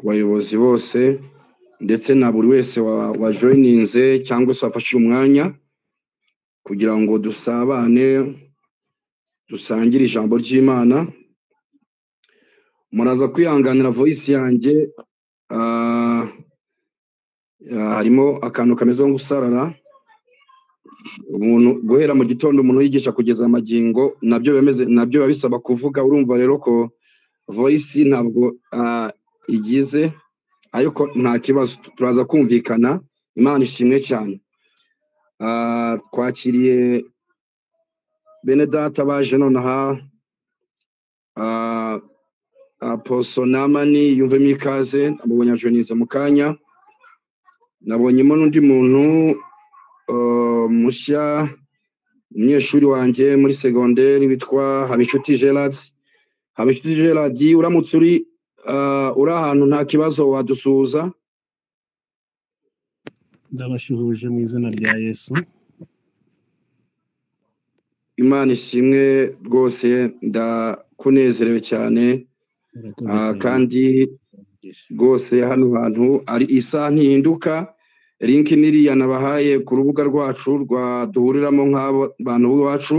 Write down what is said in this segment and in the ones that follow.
Ku bayobozi bose ndetse na buri wese wa joininze cyangwa se wafashe umwanya kugira ngo dusabane, dusangire ijambo ry'Imana. Muraza kwihanganira voice yanjye, harimo akantu kameze nko gusarara. Umuntu guhera mu gitondo umuntu yigisha kugeza amagingo, nabyo bemeze, nabyo biba bisaba kuvuga. Urumva rero ko voice ntabwo igize, ariko nta kibazo, turaza kumvikana. Imana ishimwe cyane. Twakiriye bene data baje nonaha, Apostle Namani yumvemo ikaze, amubonye ajoiniza mu kanya. Nabonyemo n'undi muntu mushya, umunyeshuri wanjye muri segonderi witwa Habinshuti Gerard. Habinshuti Gerard, uramutse uri ahantu nta kibazo wadusuhuza? Ndabashuhuje mu izina rya Yesu. Imana ishimwe rwose, ndakunezerewe cyane. Murakoze cyane. Kandi rwose hano hantu ari isaha ntihinduka. Link niriya nabahaye ku rubuga rwacu rwa duhuriramo nk'abantu b'iwacu.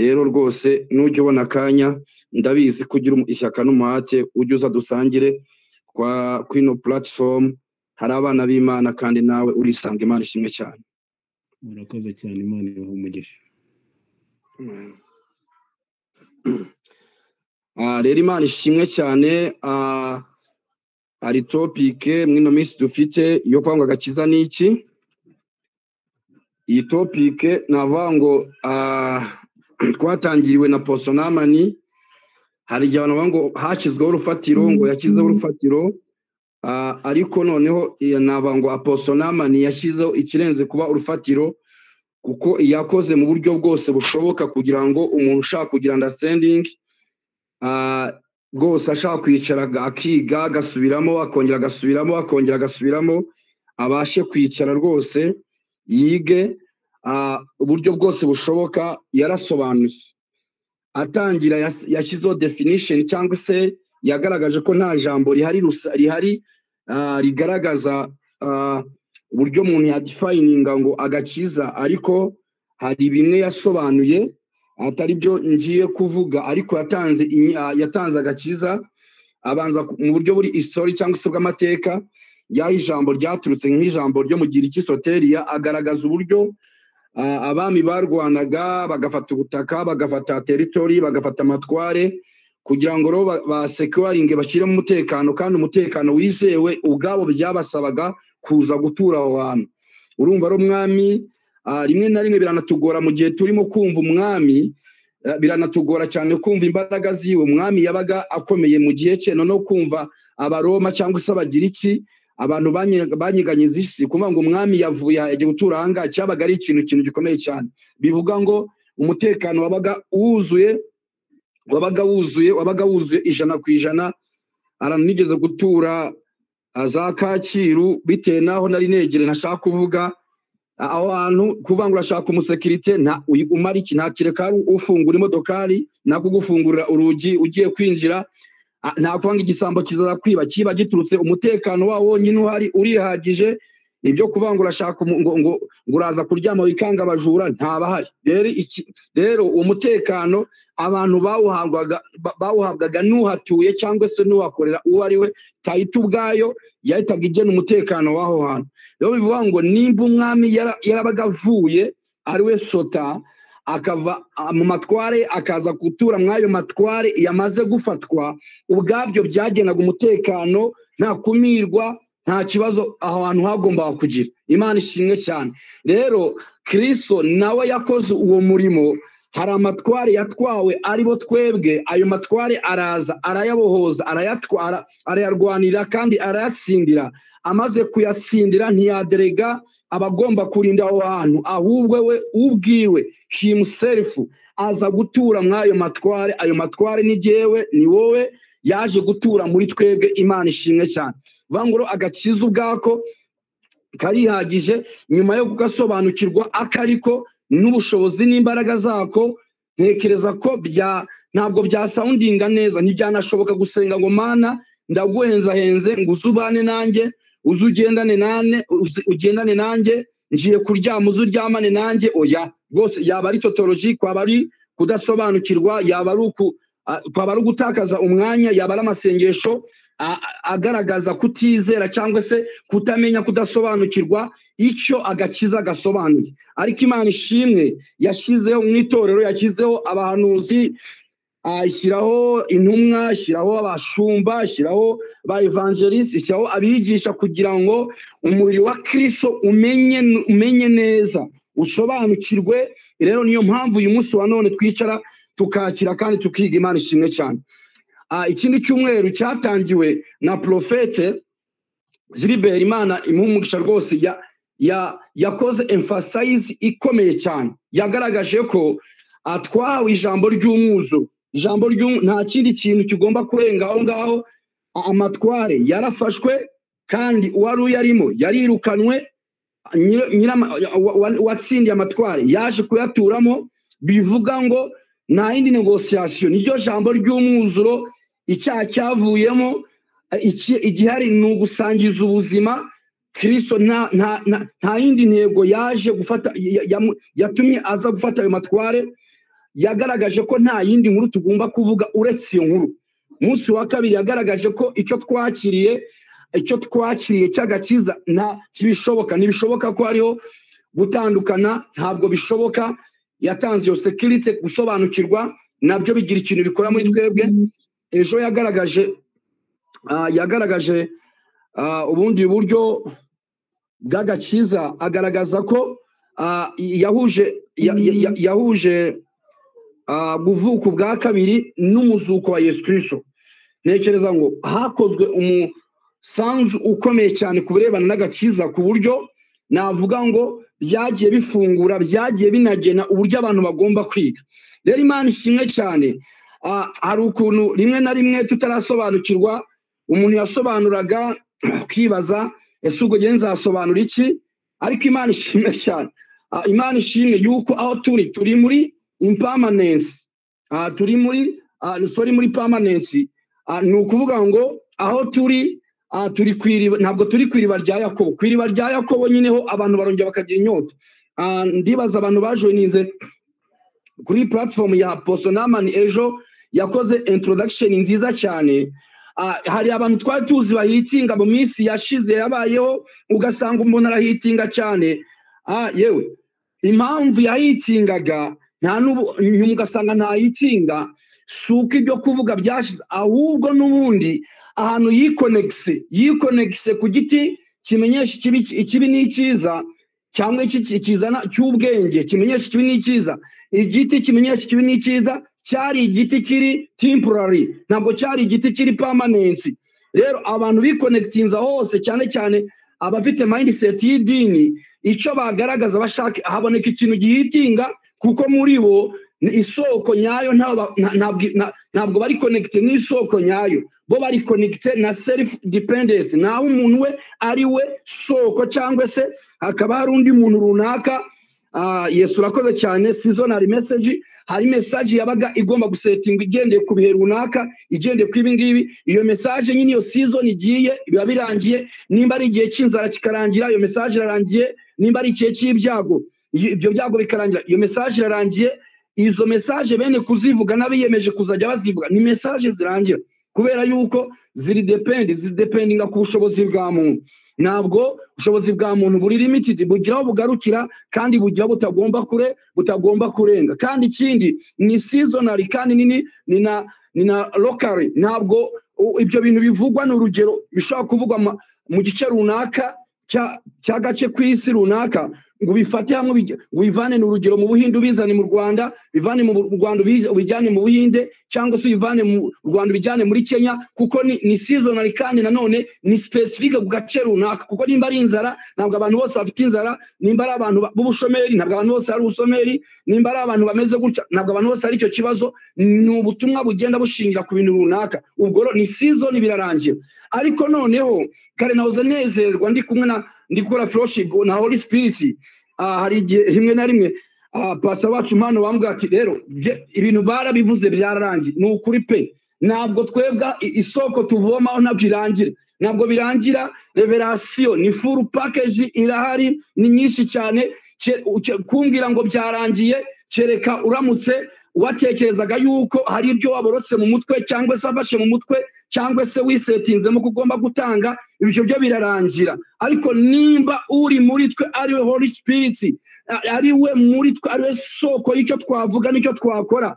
Rero rwose nujya ubona akanya, ndabizi ko ugira ishyaka n'umuhate, ujye uza dusangire kwa kwino platform. Hari abana b'Imana kandi nawe urisanga. Imana ishimwe cyane. Murakoze cyane, Imana ibahe umugisha. Rero Imana ishimwe cyane. Hari topic mwino minsi dufite yo kuvuga ngo agakiza ni iki. Iyi topic navuga ngo twatangiriwe na Apostle Namani. Hari igihe abantu bavuga ngo hashyizweho urufatiro, ngo yashyizeho urufatiro, ariko noneho navuga ngo Apostle Namani yashyizeho ikirenze kuba urufatiro, kuko yakoze mu buryo bwose bushoboka kugira ngo umuntu ushaka kugira understanding, rwose ashaka kwicara akiga agasubiramo, akongera agasubiramo, akongera agasubiramo, abashe kwicara rwose yige, uburyo bwose bushoboka. Yarasobanuye atangira, yashyizeho definition cyangwa se yagaragaje ko nta jambo rihari rihari, rigaragaza uburyo umuntu yadefininga ngo agakiza, ariko hari bimwe yasobanuye atari byo ngiye kuvuga, ariko yatanze agakiza abanza mu buryo buri history cyangwa se bw'amateka y'aho ijambo ryaturutse, nk'ijambo ryo mu Giriki soteria, agaragaza uburyo abami barwanaga bagafata ubutaka, bagafata territory, bagafata amatware kugira ngo rero ba securinge, bashyiremo umutekano, kandi umutekano wizewe ubwabo byabasabaga kuza gutura aho hantu. Urumva ari umwami, rimwe na rimwe biranatugora mu gihe turimo kumva umwami, biranatugora cyane kumva imbaraga ziwe. Umwami yabaga akomeye mu gihe cye, noneho kumva Abaroma cyangwa se Abagiriki, abantu banyeganyeza isi, kuvuga ngo umwami yavuye aha yagiye gutura aha ngaha, cyabaga ari ikintu gikomeye cyane. Bivuga ngo umutekano wabaga wuzuye, wabaga wuzuye, wabaga wuzuye 100%. Ahantu nigeze gutura za Kacyiru, bitewe n'aho nari negere ntashaka kuvuga, aho hantu kuvuga ngo urashaka umusekirite, nta umara iki, nta kireka ari ufungura imodokari, nta kugufungurira urugi ugiye kwinjira, nta kuvuga ngo igisambo kizaza kwiba, kiba giturutse umutekano wawo wonyine uhari urihagije. Ibyo kuvuga ngo urashaka ngo uraza kuryama wikanga abajura, ntabahari. Rero rero umutekano abantu bawuhabwaga n'uhatuye cyangwa se n'uhakorera uwo ari we, tayita ubwayo yahitaga igena umutekano w'aho hantu. Rero bivuga ngo nimba umwami yarabaga avuye ari we sota, akava mu matware akaza gutura mw'ayo matware yamaze gufatwa, ubwabyo byagenaga umutekano, nta kumirwa, nta kibazo aho hantu hagombaga kugira. Imana ishimwe cyane. Rero Kristo nawe yakoze uwo murimo. Hari amatware yatwawe aribo twebwe, ayo matware araza arayabohoza, arayatwara, arayarwanira kandi arayatsindira. Amaze kuyatsindira ntiyaderega abagomba kurinda aho hantu, ahubwo we ubwiwe himself aza gutura mw'ayo matware. Ayo matware ni jyewe, ni wowe, yaje gutura muri twebwe. Imana ishimwe cyane. Vanguro agakiza ubwako karihagije, nyuma yo kugasobanukirwa akariko n'ubushobozi n'imbaraga zako, ntekereza ko ntabwo byasoundinga neza, ntibyanashoboka gusenga ngo Mana Ndaguhenzahenze ngo uze ubane nanjye, uze ugendane nane, ugendane nanjye, ngiye kuryama uze uryamane nanjye. Oya rwose, yaba ari tautology, kwaba ari kudasobanukirwa, yaba ari uku kwaba ari ugutakaza umwanya, yaba ari amasengesho agaragaza kutizera cyangwa se kutamenya, kudasobanukirwa icyo agakiza gasobanuye. Ariko Imana ishimwe, yashyizeho mu itorero, yashyizeho abahanuzi, ishyiraho intumwa, ishyiraho abashumba, ishyiraho ba evangeliste, ishyiraho abigisha, kugira ngo umubiri wa Kristo umenye neza, usobanukirwe. Rero niyo mpamvu uyu munsi wa none twicara tukakira kandi tukiga. Imana ishimwe cyane. Ikindi cyumweru cyatangiwe na Prophète Gilbert, Imana imuha umugisha rwose, yakoze emphasize ikomeye cyane. Yagaragaje ko twahawe ijambo ry'umwuzuro, ijambo nta kindi kintu kigomba kurenga aho ngaho. Amatware yarafashwe kandi uwari uyarimo yarirukanwe, uwatsindiye amatware yaje kuyaturamo. Bivuga ngo nta yindi négociation, niryo jambo ry'umwuzuro. Icyaha cyavuyemo, igihari ni ugusangiza ubuzima Kristo. Nta yindi ntego yaje gufata yatumye aza gufata ayo matware. Yagaragaje ko nta yindi nkuru tugomba kuvuga uretse iyo nkuru. Umunsi wa kabiri yagaragaje ko icyo twakiriye cy'agakiza nta kibishoboka, ntibishoboka ko hariho gutandukana, ntabwo bishoboka. Yatanze iyo sécurité, gusobanukirwa nabyo bigira ikintu bikora muri twebwe. Ejo yagaragaje ubundi buryo bw'agakiza, agaragaza ko yahuje kuvuka ubwa kabiri n'umuzuko wa Yesu Kristo. Ntekereza ngo hakozwe umusanzu ukomeye cyane ku birebana n'agakiza, ku buryo navuga ngo byagiye bifungura, byagiye binagena uburyo abantu bagomba kwiga. Rero Imana ishimwe cyane. Hari ukuntu rimwe na rimwe tutarasobanukirwa, umuntu yasobanuraga ukibaza: ese ubwo njye nzasobanura iki? Ariko Imana ishimwe cyane. Imana ishimwe yuko aho turi muri impermanence. Turi muri sorry, muri permanence. Ni ukuvuga ngo aho turi, turi ku iriba, ntabwo turi ku iriba rya Yakobo. Ku iriba rya Yakobo nyine ho abantu barongera bakagira inyota. Ndibaza abantu bajoininze kuri platform ya Apostle Naman ejo, yakoze introduction nziza cyane. Hari abantu twari tuzi bahitinga mu minsi yashize yabayeho, ugasanga umuntu arahitinga cyane. Yewe, impamvu yahitingaga nta n'ubu nyuma ugasanga ntayitinga, si uko ibyo kuvuga byashize, ahubwo n'ubundi ahantu yikonegise ku giti kimenyesha ikibi n'icyiza, cyangwa iki kizana cy'ubwenge kimenyesha ikibi n'icyiza. Igiti kimenyesha ikibi n'icyiza cyari igiti kiri temporary, ntabwo cyari igiti kiri permanence. Rero abantu bikonekitinza hose, cyane cyane abafite mindset y'idini, icyo bagaragaza bashaka haboneka ikintu gihitinga, kuko muri bo ni isoko nyayo ntabwo bari connected n'isoko nyayo. Bo bari connected na self dependence, naho umuntu we ari we soko, cyangwa se hakaba hari undi muntu runaka. Yesu urakoze cyane. Seasonal message, hari message yabaga igomba gusetingwa igendeye ku bihe runaka, igendeye ku ibi ngibi. Iyo message nyine, iyo season igiye, biba birangiye. Nimba ari igihe cy'inzara kikarangira, iyo message irarangiye. Nimba ari igihe cy'ibyago, ibyo byago bikarangira, iyo message irarangiye. Izo message bene kuzivuga n'abiyemeje kuzajya bazivuga, ni message zirangira, kubera yuko ziri depend zidependinga ku bushobozi bwa muntu. Ntabwo ubushobozi bwa muntu buri limited, bugira aho bugarukira kandi bugira butagomba kurenga. Kandi ikindi ni seasonal, kandi nini ni na local. Ntabwo ibyo bintu bivugwa, ni urugero, bishobora kuvugwa mu gice runaka cy'agace ku isi runaka, ngo ubifate hamwe ngo ubivane, ni urugero, mu Buhinde ubizane mu Rwanda, bivane mu Rwanda ubijyane mu Buhinde, cyangwa se ubivane mu Rwanda ubijyane muri Kenya, kuko ni seasonal, kandi nanone ni specific ku gace runaka. Kuko nimba ari inzara, ntabwo abantu bose bafite inzara. Nimba ari abantu b'ubushomeri, ntabwo abantu bose ari ubushomeri. Nimba ari abantu bameze gutya, ntabwo abantu bose ari icyo kibazo. Ni ubutumwa bugenda bushingira ku bintu runaka. Ubwo rero ni season, birarangira. Ariko noneho kare nahoze nezerwa ndi kumwe na ndi gukora fellowship na Holy Spirit. Hari igihe rimwe na rimwe pastor wacu mpano bambwira ati: rero ibintu barabivuze, byararangiye. Ni ukuri pe. Ntabwo twebwa isoko tuvomaho ntabwo irangira, ntabwo birangira. Revelation ni full package, irahari, ni nyinshi cyane. Kumbwira ngo byarangiye, kereka uramutse watekerezaga yuko hari ibyo waborotse mu mutwe, cyangwa se afashe mu mutwe, cyangwa se wisetinzemo ko ugomba gutanga, ibyo byo birarangira. Ariko nimba uri muri twe ari we Holy Spirit, ari we muri twe, ari we soko y'icyo twavuga n'icyo twakora,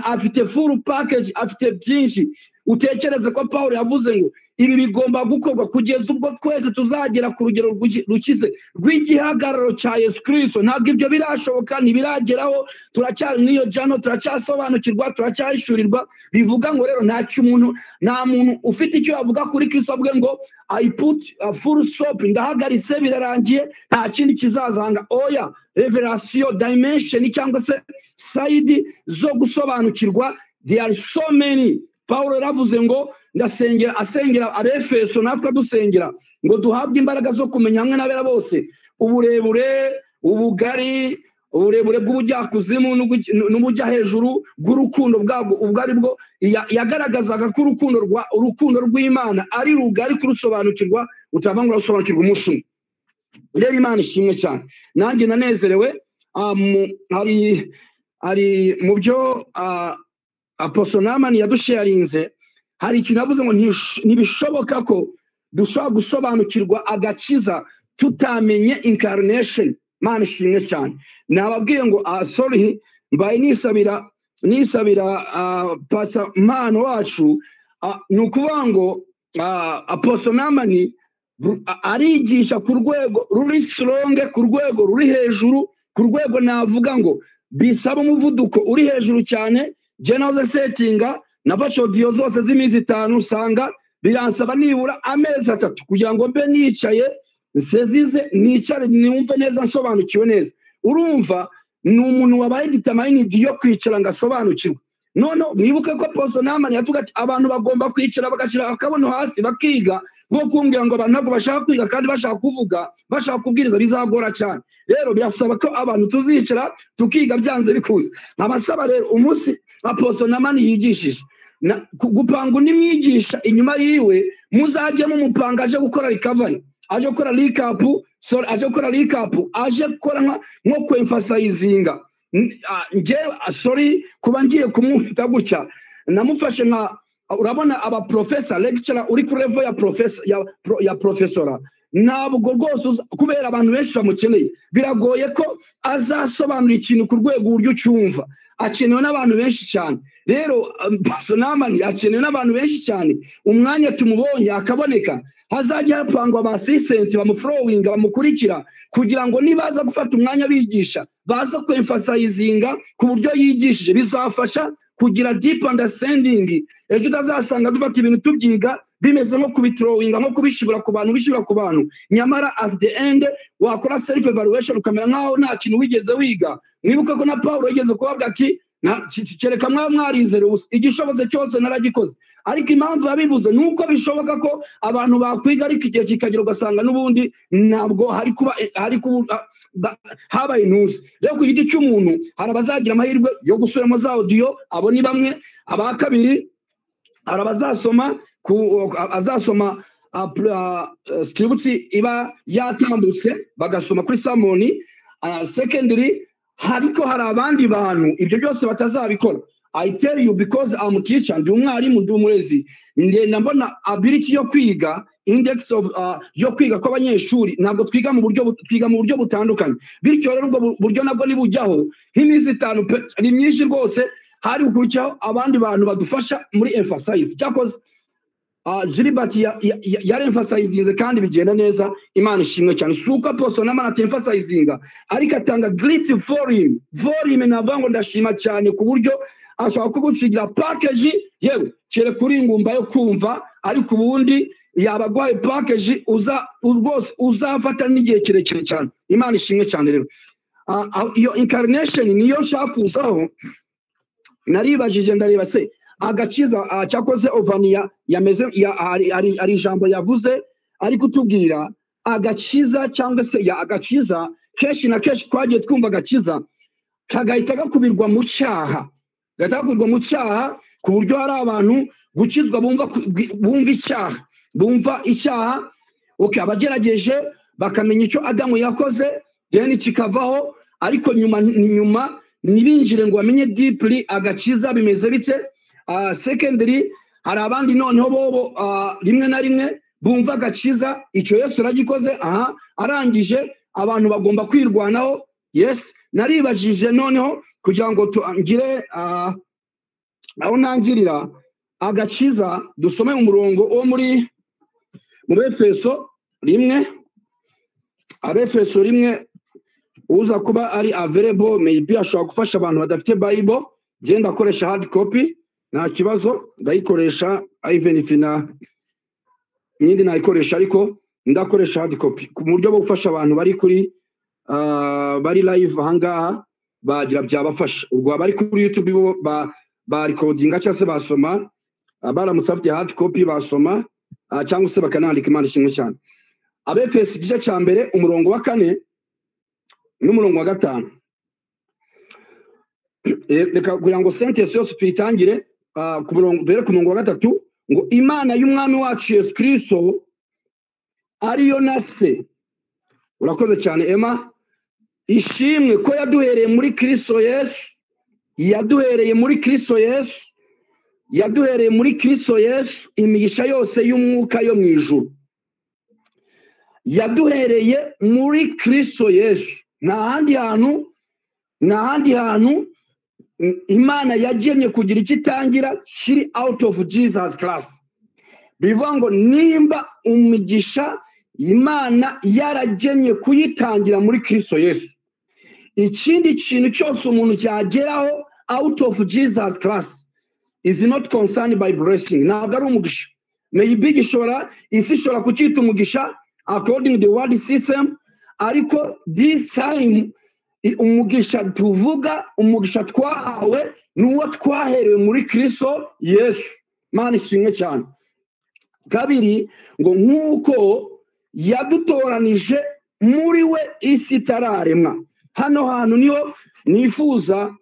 afite full package, afite byinshi. Utekereze ko Paul yavuze ngo ibi bigomba gukorwa kugeza ubwo twese tuzagera ku rugero rukize rw'igihagararo cya Yesu Kristo. Ntabwo ibyo birashoboka, ntibirageraho, turacyari muri iyo jano, turacyasobanukirwa, turacyahishurirwa. Bivuga ngo rero nta muntu ufite icyo yavuga kuri Kristo avuge ngo I put a full stop, ndahagaritse, birarangiye, nta kindi kizazanga. Oya, revelation dimension cyangwa se side zo gusobanukirwa, there are so many. Paul yaravuze ngo ndasengera, asengera Abefeso, natwe dusengera ngo duhabwe imbaraga zo kumenya hamwe n'abera bose uburebure, ubugari, uburebure bw'ubujyakuzimu n'ubujya hejuru bw'urukundo bwabwo ubwo ari bwo. Yagaragazaga ko urukundo rw'Imana ari rugari, kurusobanukirwa utava ngo urasobanukirwa umunsi umwe. Rero Imana ishimwe cyane, nanjye nanezerewe. Hari mu byo Apostle Namani yadusharinze, hari ikintu yavuze ngo ntibishoboka ko dushobora gusobanukirwa agakiza tutamenye incarnation. Imana ishimwe cyane. Nababwiye ngo sorry, mbaye nisabira pasa mpano wacu. Ni ukuvuga ngo Apostle Namani arigisha ku rwego ruri strong, ku rwego ruri hejuru, ku rwego navuga ngo bisaba umuvuduko uri hejuru cyane. Jye nahoze setinga, nafashe audio zose z'iminsi 5, usanga biransaba nibura amezi 3 kugira ngo mbe nicaye nsezize, nicare numve neza, nsobanukiwe neza. Urumva ni umuntu wabaye determined yo kwicara ngo asobanukirwe. None mwibuke ko Apostle Namani yatuga ati abantu bagomba kwicara bagashyira akabono hasi bakiga, nko kumbwira ngo abantu ntabwo bashaka kwiga kandi bashaka kuvuga, bashaka kubwiriza, bizagora cyane. Rero birasaba ko abantu tuzicara tukiga byanze bikuze. Nkabasaba rero umunsi Apostle Namani yigishije gupanga undi mwigisha inyuma yiwe, muzajye mumupanga aje gukora recovery, aje gukora recap, sorry, aje gukora recap, aje gukora nko kwemphasizinga. Nge sorry kuba ngiye kumwita gutya, namufashe nka urabona aba professor lecturer uri ku level ya professor ya professora, ntabwo rwose kubera abantu benshi bamukeneye biragoye ko azasobanura ikintu ku rwego uburyo ucyumva. Akenewe n'abantu benshi cyane. Rero Pastor Namani akenewe n'abantu benshi cyane. Umwanya tumubonye akaboneka, hazajya hapangwa ba assistant bamufollowinga, bamukurikira, kugira ngo nibaza gufata umwanya bigisha baza kwemphasizinga ku buryo yigishije, bizafasha kugira deep understanding. Ejo utazasanga dufata ibintu tubyiga bimeze nko kubitrowinga, nko kubishibura ku bantu, bishibura ku bantu, nyamara at the end wakora self evaluation ukamera nkaho nta kintu wigeze wiga. Mwibuke ko na Paul yigeze kubabwira ati kereka mwa mwarizere ubusa, igishobotse cyose naragikoze. Ariko impamvu yabivuze nuko bishoboka ko abantu bakwiga ariko igihe kikagera ugasanga n'ubundi ntabwo hari kuba, hari kuba habaye intuzi. Rero ku giti cy'umuntu hari abazagira amahirwe yo gusubiramo za audio, abo ni bamwe. Aba kabiri hari abazasoma azasoma script iba yatambutse bagasoma kuri sermon. Secondary hariko hari abandi bantu ibyo byose batazabikora. I tell you because I'm a teacher, ndi umwarimu, ndi umurezi, ngenda mbona ability yo kwiga, index of yo kwiga kw'abanyeshuri. Ntabwo twiga mu buryo, twiga mu buryo butandukanye. Bityo rero ubwo buryo nabwo nibujyaho nk'iminsi 5 ni myinshi rwose, hari gukurikiraho abandi bantu badufasha muri emphasize. Cyakoze Gilbert yari emphasizinze kandi bigenda neza, Imana ishimwe cyane. Suko Apostle Namani atemphasizinga, ariko atanga great volume. Volume navuga ngo ndashima cyane ku buryo ashobora kugusigira package, yewe kere kuri ingumba yo kumva, ariko ubundi yabagwaye package uza rwose uzafata n'igihe kirekire cyane. Imana ishimwe cyane. Rero iyo incarnation niyo nshaka kuzaho. Naribajije ndareba se agakiza cyakoze Ovania yameze ari ijambo yavuze ari kutubwira agakiza cyangwa se ya agakiza. Kenshi na kenshi twagiye twumva agakiza kagahita gakubirwa mu cyaha, gahita gakubirwa mu cyaha. Ku buryo hari abantu gukizwa bumva icyaha, bumva icyaha. Okay, abagerageje bakamenya icyo Adamu yakoze, then kikavaho, ariko nyuma ni nyuma ntibinjire ngo bamenye deeply agakiza bimeze bite. Secondary, hari abandi noneho bobo rimwe na rimwe bumva agakiza icyo Yesu aragikoze, aha arangije, abantu bagomba kwirwanaho. Yes, naribajije noneho kugira ngo ngire aho ntangirira agakiza, dusome mu murongo wo muri mu Befeso 1, Abefeso 1, uza kuba ari available maybe ashobora gufasha abantu badafite Bible. Genda akoresha hard copy, nta kibazo, ndayikoresha, even if na nyindi nayikoresha, ariko ndakoresha hard copy ku buryo bwo gufasha abantu bari kuri bari live ahangaha, bagira byabafasha. Ubwo abari kuri YouTube bo ba recordinga cyangwa se basoma, baramutse bafite hard copy basoma, cyangwa se bakanandika. Imana ishimwe cyane. Abefeso igice cya 1 umurongo wa 4 n'umurongo wa 5. Reka kugira ngo sentence yose tuyitangire ku murongo, duhere ku murongo wa 3, ngo Imana y'Umwami wacu Yesu Kristo ariyo na se, urakoze cyane Emma, ishimwe ko yaduhereye muri Kristo Yesu, yaduhereye muri Kristo Yesu, yaduhereye muri Kristo Yesu imigisha yose y'umwuka yo mu ijuru. Yaduhereye muri Kristo Yesu. Nta handi hantu, nta handi hantu Imana yagennye kugira icyo itangira kiri out of Jesus Christ. Bivuga ngo nimba umugisha Imana yaragennye kuyitangira muri Kristo Yesu, ikindi kintu cyose umuntu cyageraho out of Jesus Christ is not concerned by blessing, ntabwo ari umugisha. Maybe gishobora, isi ishobora kucyita umugisha according to the world system, ariko this time umugisha tuvuga, umugisha twahawe n'uwo twaherewe muri Kristo Yesu. Imana ishimwe cyane. 2, ngo nk'uko yadutoranije muri we isi itararemwa. Hano hantu niho nifuza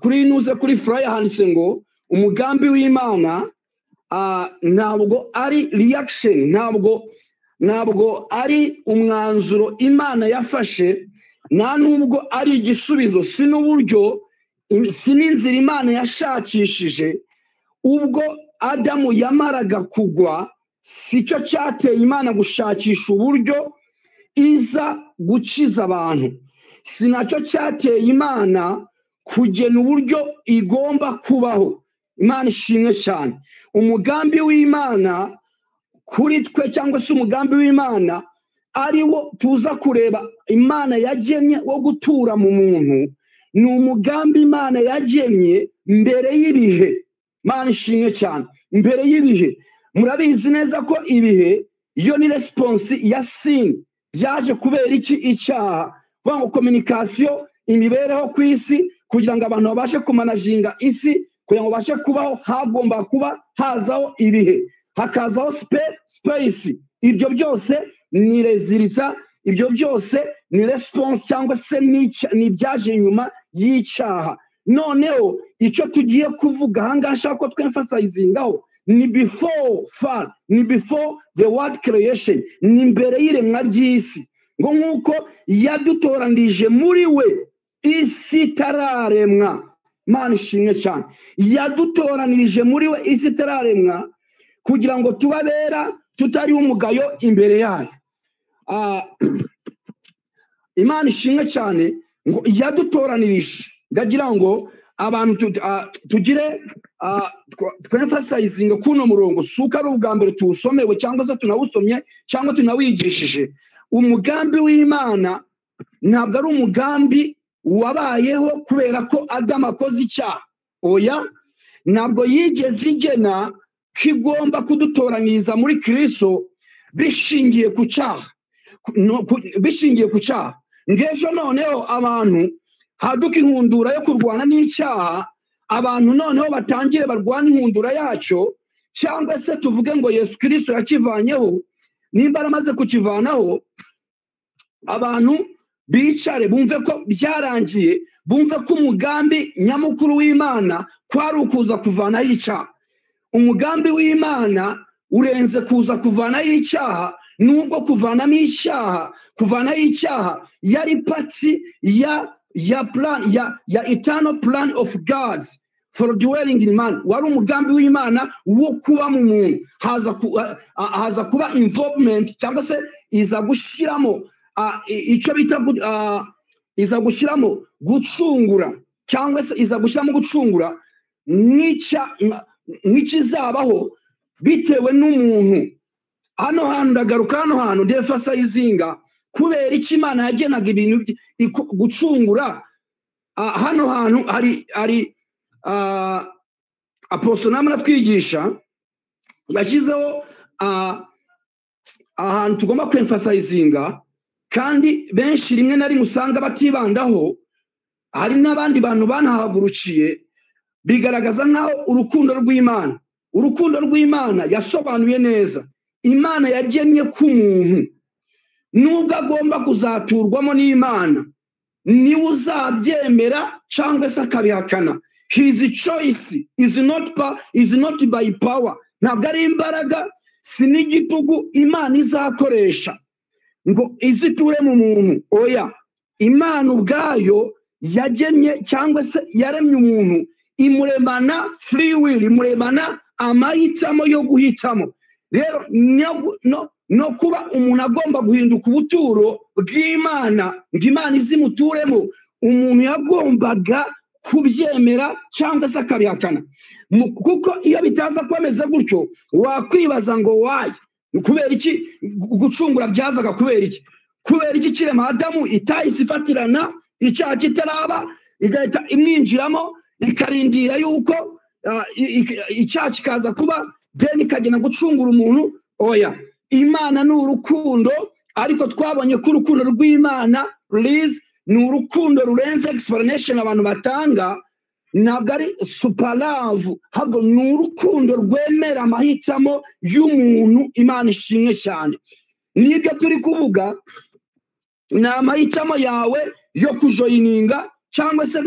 kuri nuze kuri flyer handitse ngo umugambi w'Imana ntabwo ari reaction, ntabwo ari umwanzuro Imana yafashe, nta nubwo ari igisubizo, si n'uburyo, si n'inzira Imana yashakishije ubwo Adamu yamaraga kugwa. Si cyo cyateye Imana gushakisha uburyo iza gukiza abantu, si nacyo cyateye Imana kugena uburyo igomba kubaho. Imana ishimwe cyane. Umugambi w'Imana kuri twe, cyangwa se umugambi w'Imana ari wo tuza kureba Imana yagennye wo gutura mu muntu, ni umugambi Imana yagennye mbere y'ibihe. Imana ishimwe cyane. Mbere y'ibihe, murabizi neza ko ibihe iyo ni response ya sin, byaje kubera iki? Icyaha. Kuvuga ngo communication, imibereho ku isi, kugira ngo abantu babashe kumanajinga isi, kugira ngo babashe kubaho, hagomba kuba hazaho ibihe, hakazaho space. Ibyo byose ni result, ibyo byose ni response cyangwa se ni ibyaje nyuma y'icyaha. Noneho icyo tugiye kuvuga ahangaha nshaka ko twemphasizingaho ni before fall, ni before the world creation, ni mbere y'iremwa ry'isi. Ngo nk'uko yadutoranije muri we isi itararemwa. Imana ishimwe cyane. Yadutoranirije muri we isi itararemwa kugira ngo tubabera tutari umugayo imbere yayo. Imana ishimwe cyane ngo yadutoranirije. Ndagira ngo abantu tugire twemphasizinga kuno murongo, suka ari ubwa mbere tuwusomewe cyangwa se tunawusomye cyangwa tunawigishije. Umugambi w'Imana ntabwo ari umugambi wabayeho kubera ko Adamu akoze icyaha. Oya, ntabwo yigeze igena ko igomba kudutoranyiriza muri Kristo bishingiye ku cyaha, bishingiye ku cyaha. Ngejo noneho abantu haduka inkundura yo kurwana n'icyaha, abantu noneho batangire barwana inkundura yacyo, cyangwa se tuvuge ngo Yesu Kristo yakivanyeho. Nimba aramaze kukivanaho, abantu bicare bumve ko byarangiye, Bumve ko umugambi nyamukuru w'Imana kwari ukuza kuvanaho icyaha. Umugambi w'Imana urenze kuza kuvanaho icyaha, nubwo kuvanamo icyaha, kuvanaho icyaha yari part ya plan ya eternal plan of God for dwelling in man. Wari umugambi w'Imana wo kuba mu muntu. Haza kuba involvement, cyangwa se iza gushyiramo icyo bita iza gushyiramo gucungura, cyangwa se iza gushyiramo gucungura nk'ikizabaho bitewe n'umuntu. Hano hantu ndagaruka, hano hantu ndemphasizinga kubera icyo Imana yagenaga ibintu gucungura. Hano hantu hari Apostle namwe atwigisha, yashyizeho ahantu tugomba kwemphasizinga, kandi benshi rimwe na rimwe usanga batibandaho. Hari n'abandi bantu banahagurukiye, bigaragaza nk'aho urukundo rw'Imana yasobanuye neza. Imana yagennye ko umuntu, nubwo agomba kuzaturwamo n'Imana, niwe uzabyemera cyangwa se akabihakana. His choice is not by power. Ntabwo ari imbaraga, si n'igitugu Imana izakoresha ngo iziture mu muntu. Oya, Imana ubwayo yagennye cyangwa se yaremye umuntu, imuremana free will, imuremana amahitamo yo guhitamo. Rero no kuba umuntu agomba guhinduka ubuturo bw'Imana ngo Imana izimuturemo, umuntu yagombaga kubyemera cyangwa se akabihakana. Kuko iyo bitaza kuba gutyo, wakwibaza ngo why, kubera iki gucungura byazaga? Kubera iki? Kubera iki kirema Adamu itahise ifatirana icyaha kitaraba, igahita imwinjiramo, ikarindira yuko icyaha kikaza kuba, then ikagenda gucungura umuntu? Oya, Imana ni urukundo, ariko twabonye ko urukundo rw'Imana, please, ni urukundo rurenze explanation abantu batanga. Ntabwo ari super love, ahubwo ni urukundo rwemera amahitamo y'umuntu. Imana ishimwe cyane. Nibyo turi kuvuga, ni amahitamo yawe yo kujoininga cyangwa se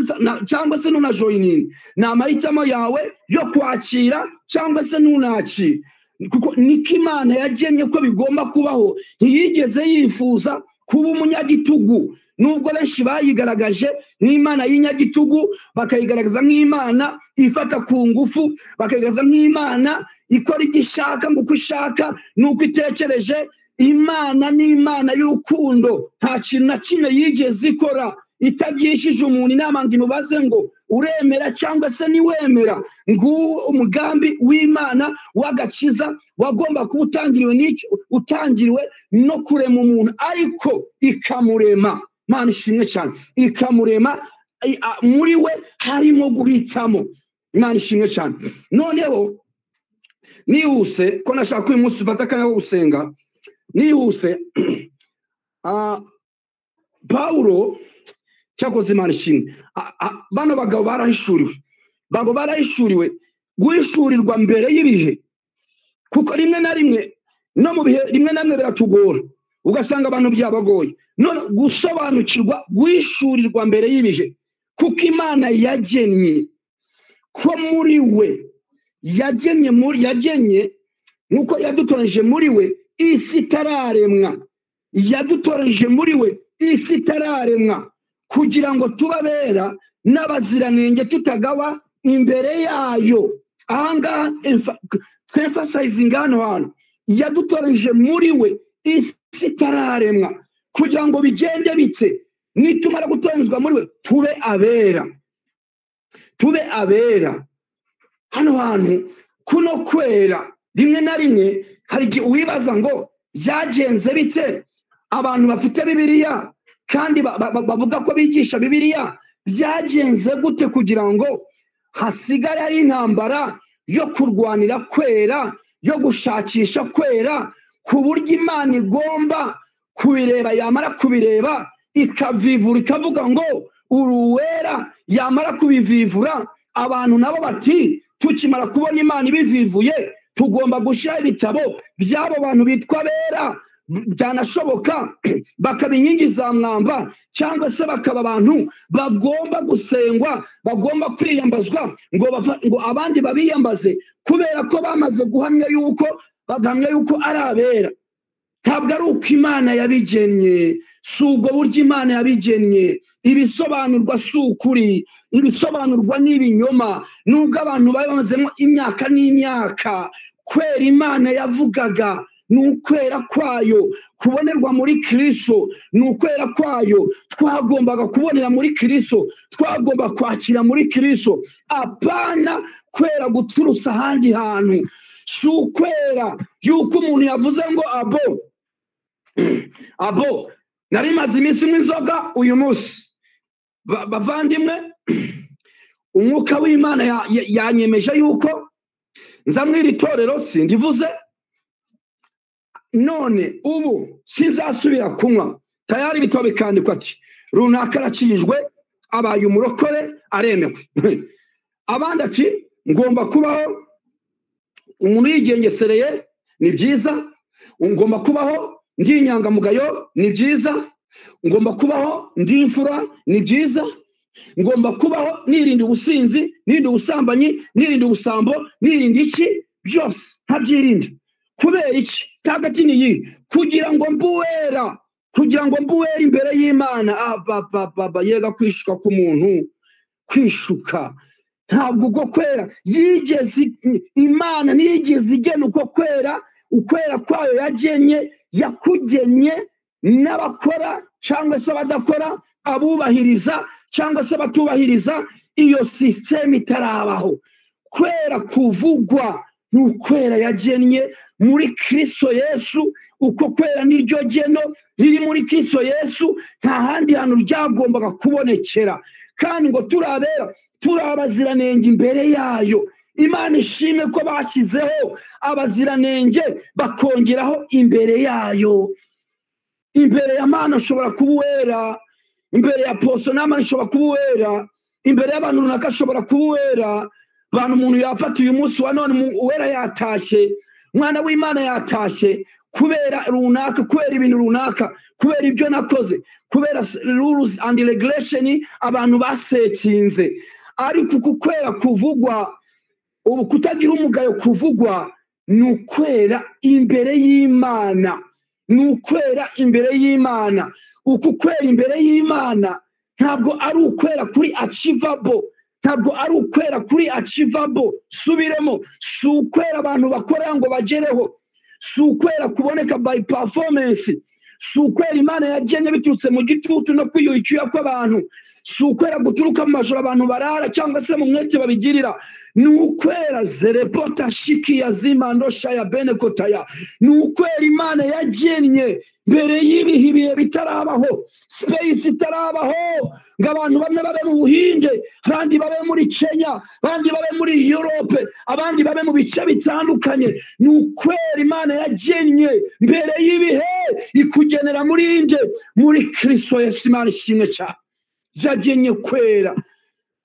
ntunajoininga, ni amahitamo yawe yo kwakira cyangwa se ntunakire, kuko niko Imana yagennye ko bigomba kubaho. Ntiyigeze yifuza kuba umunyagitugu, nubwo benshi bayigaragaje nk'Imana y'inyagitugu, bakayigaragaza nk'Imana ifata ku ngufu, bakayigaragaza nk'Imana ikora ibyo ishaka, ngo uko ishaka n'uko itekereje. Imana ni Imana y'urukundo. Nta kintu na kimwe yigeze ikora itagishije umuntu inama ngo imubaze ngo uremera cyangwa se niwemera. Nguwo umugambi w'Imana w'agakiza wagomba kuba utangiriwe n'icyo, utangiriwe no kurema umuntu, ariko ikamurema, Imana ishimwe cyane, ikamurema muri we harimo guhitamo. Imana ishimwe cyane. Noneho nihuse, ko nashaka uyu munsi ufata akanya ko gusenga, nihuse, Pawulo cyakoze, Imana ishimwe. Bano bagabo barahishuriwe, bagabo barahishuriwe, guhishurirwa mbere y'ibihe, kuko rimwe na rimwe no mu bihe rimwe na rimwe biratugora, ugasanga abantu byabagoye none gusobanukirwa guhishurirwa mbere y'ibihe, kuko Imana yagennye ko muri we, yagennye muri, yagennye nk'uko yadutoranyije muri we isi itararemwa, yadutoranyije muri we isi itararemwa, kugira ngo tube abera n'abaziranenge tutagawa imbere yayo. Ahangaha twemphasizinga hano hantu: yadutoranyije muri we isi itararemwa, kugira ngo bigende bitse, nitumara gutoranyizwa muri we tube abera, tube abera. Hano hantu kuno kwera, rimwe na rimwe hari igihe wibaza ngo byagenze bitse? Abantu bafite Bibiliya kandi bavuga ko bigisha Bibiliya, byagenze gute kugira ngo hasigare hari intambara yo kurwanira kwera, yo gushakisha kwera, ku buryo Imana igomba kubireba, yamara kubireba ikavivura, ikavuga ngo uri uwera? Yamara kubivivura, abantu nabo bati tukimara kubona Imana ibivivuye, tugomba gushyiraho ibitabo by'abo bantu bitwa bera. Byanashoboka bakaba inkingi za mwamba, cyangwa se bakaba abantu bagomba gusengwa, bagomba kwiyambazwa ngo abandi babiyambaze, kubera ko bamaze guhamya yuko bagamya yuko ari abera. Ntabwo ari uko Imana yabigennye, si ubwo buryo Imana yabigennye. Ibisobanurwa si ukuri, ibisobanurwa ni ibinyoma. Nubwo abantu bari bamazemo imyaka n'imyaka, kwera Imana yavugaga ni ukwera kwayo kubonerwa muri Kristo, ni ukwera kwayo twagombaga kubonera muri Kristo, twagomba kwakira muri Kristo, apana kwera guturutsa ahandi hantu. Si ukwera yuko umuntu yavuze ngo abo nari maze iminsi inzoga uyu munsi. Bavandimwe, umwuka w'Imana yanyemeje yuko nza mw'iri torero sindivuze, none ubu sinzasubira kunywa. Tayari ibitabo bikandikwa ati runaka arakijijwe, abaye umurokore, aremewe. Abandi ati ngomba kubaho umuntu yigengesereye, ni byiza. Ngomba kubaho ndi inyangamugayo, ni byiza. Ngomba kubaho ndi imfura, ni byiza. Ngomba kubaho nirinda ubusinzi, nirinda ubusambanyi, nirinda ubusambo, nirinda iki byose ntabyirinda. Kubera iki? Tagati ni iyi, kugira ngo mbuwera, kugira ngo mbuwera imbere y'Imana. Abababa yega kwishuka k'umuntu, kwishuka ntabwo uko kwera yigeze Imana nigeze igena uko kwera. Ukwera kwayo yagennye, yakugennye n'abakora cyangwa se abadakora, abubahiriza cyangwa se abatubahiriza. Iyo system itarabaho. Kwera kuvugwa ni ukwera yagennye muri Kristo Yesu. Uko kwera niryo geno riri muri Kristo Yesu, nta handi hantu ryagombaga kubonekera. Kandi ngo turabera, turabaziranenge imbere yayo. Imana ishimwe ko bashyizeho abaziranenge bakongeraho imbere yayo. Imbere ya Mana ushobora kuba uwera, imbere ya poso n'Imana ushobora kuba uwera, imbere y'abantu runaka ashobora kuba uwera. Bantu umuntu yafata uyu munsi wa none uwera yatashye, umwana w'Imana yatashye kubera runaka, kubera ibintu runaka, kubera ibyo nakoze, kubera rules and regulation abantu basetinze. Ariko uku kwera kuvugwa, ubu kutagira umugayo kuvugwa, ni ukwera imbere y'Imana, ni ukwera imbere y'Imana. Uku kwera imbere y'Imana ntabwo ari ukwera kuri achievable, ntabwo ari ukwera kuri achievable. Subiremo, si ukwera abantu bakora ngo bagereho, si ukwera kuboneka by performance, si ukwera Imana yagennye biturutse mu gitutu no kwiyuha kw'abantu, si ukwera guturuka mu majoro abantu barara cyangwa se mu mwete babigirira. Ni ukwera zerepota shiki ya zimando shaya benekotaya, ni ukwera Imana yagennye mbere y'ibihe, ibihe bitarabaho, space itarabaho, ngo abantu bamwe babe mu Buhinde, abandi babe muri Kenya, abandi babe muri Europe, abandi babe mu bice bitandukanye. Ni ukwera Imana yagennye mbere y'ibihe, ikugenera muri nde? Muri Kristo Yesu. Imana ishimwe cyane, yagennye kwera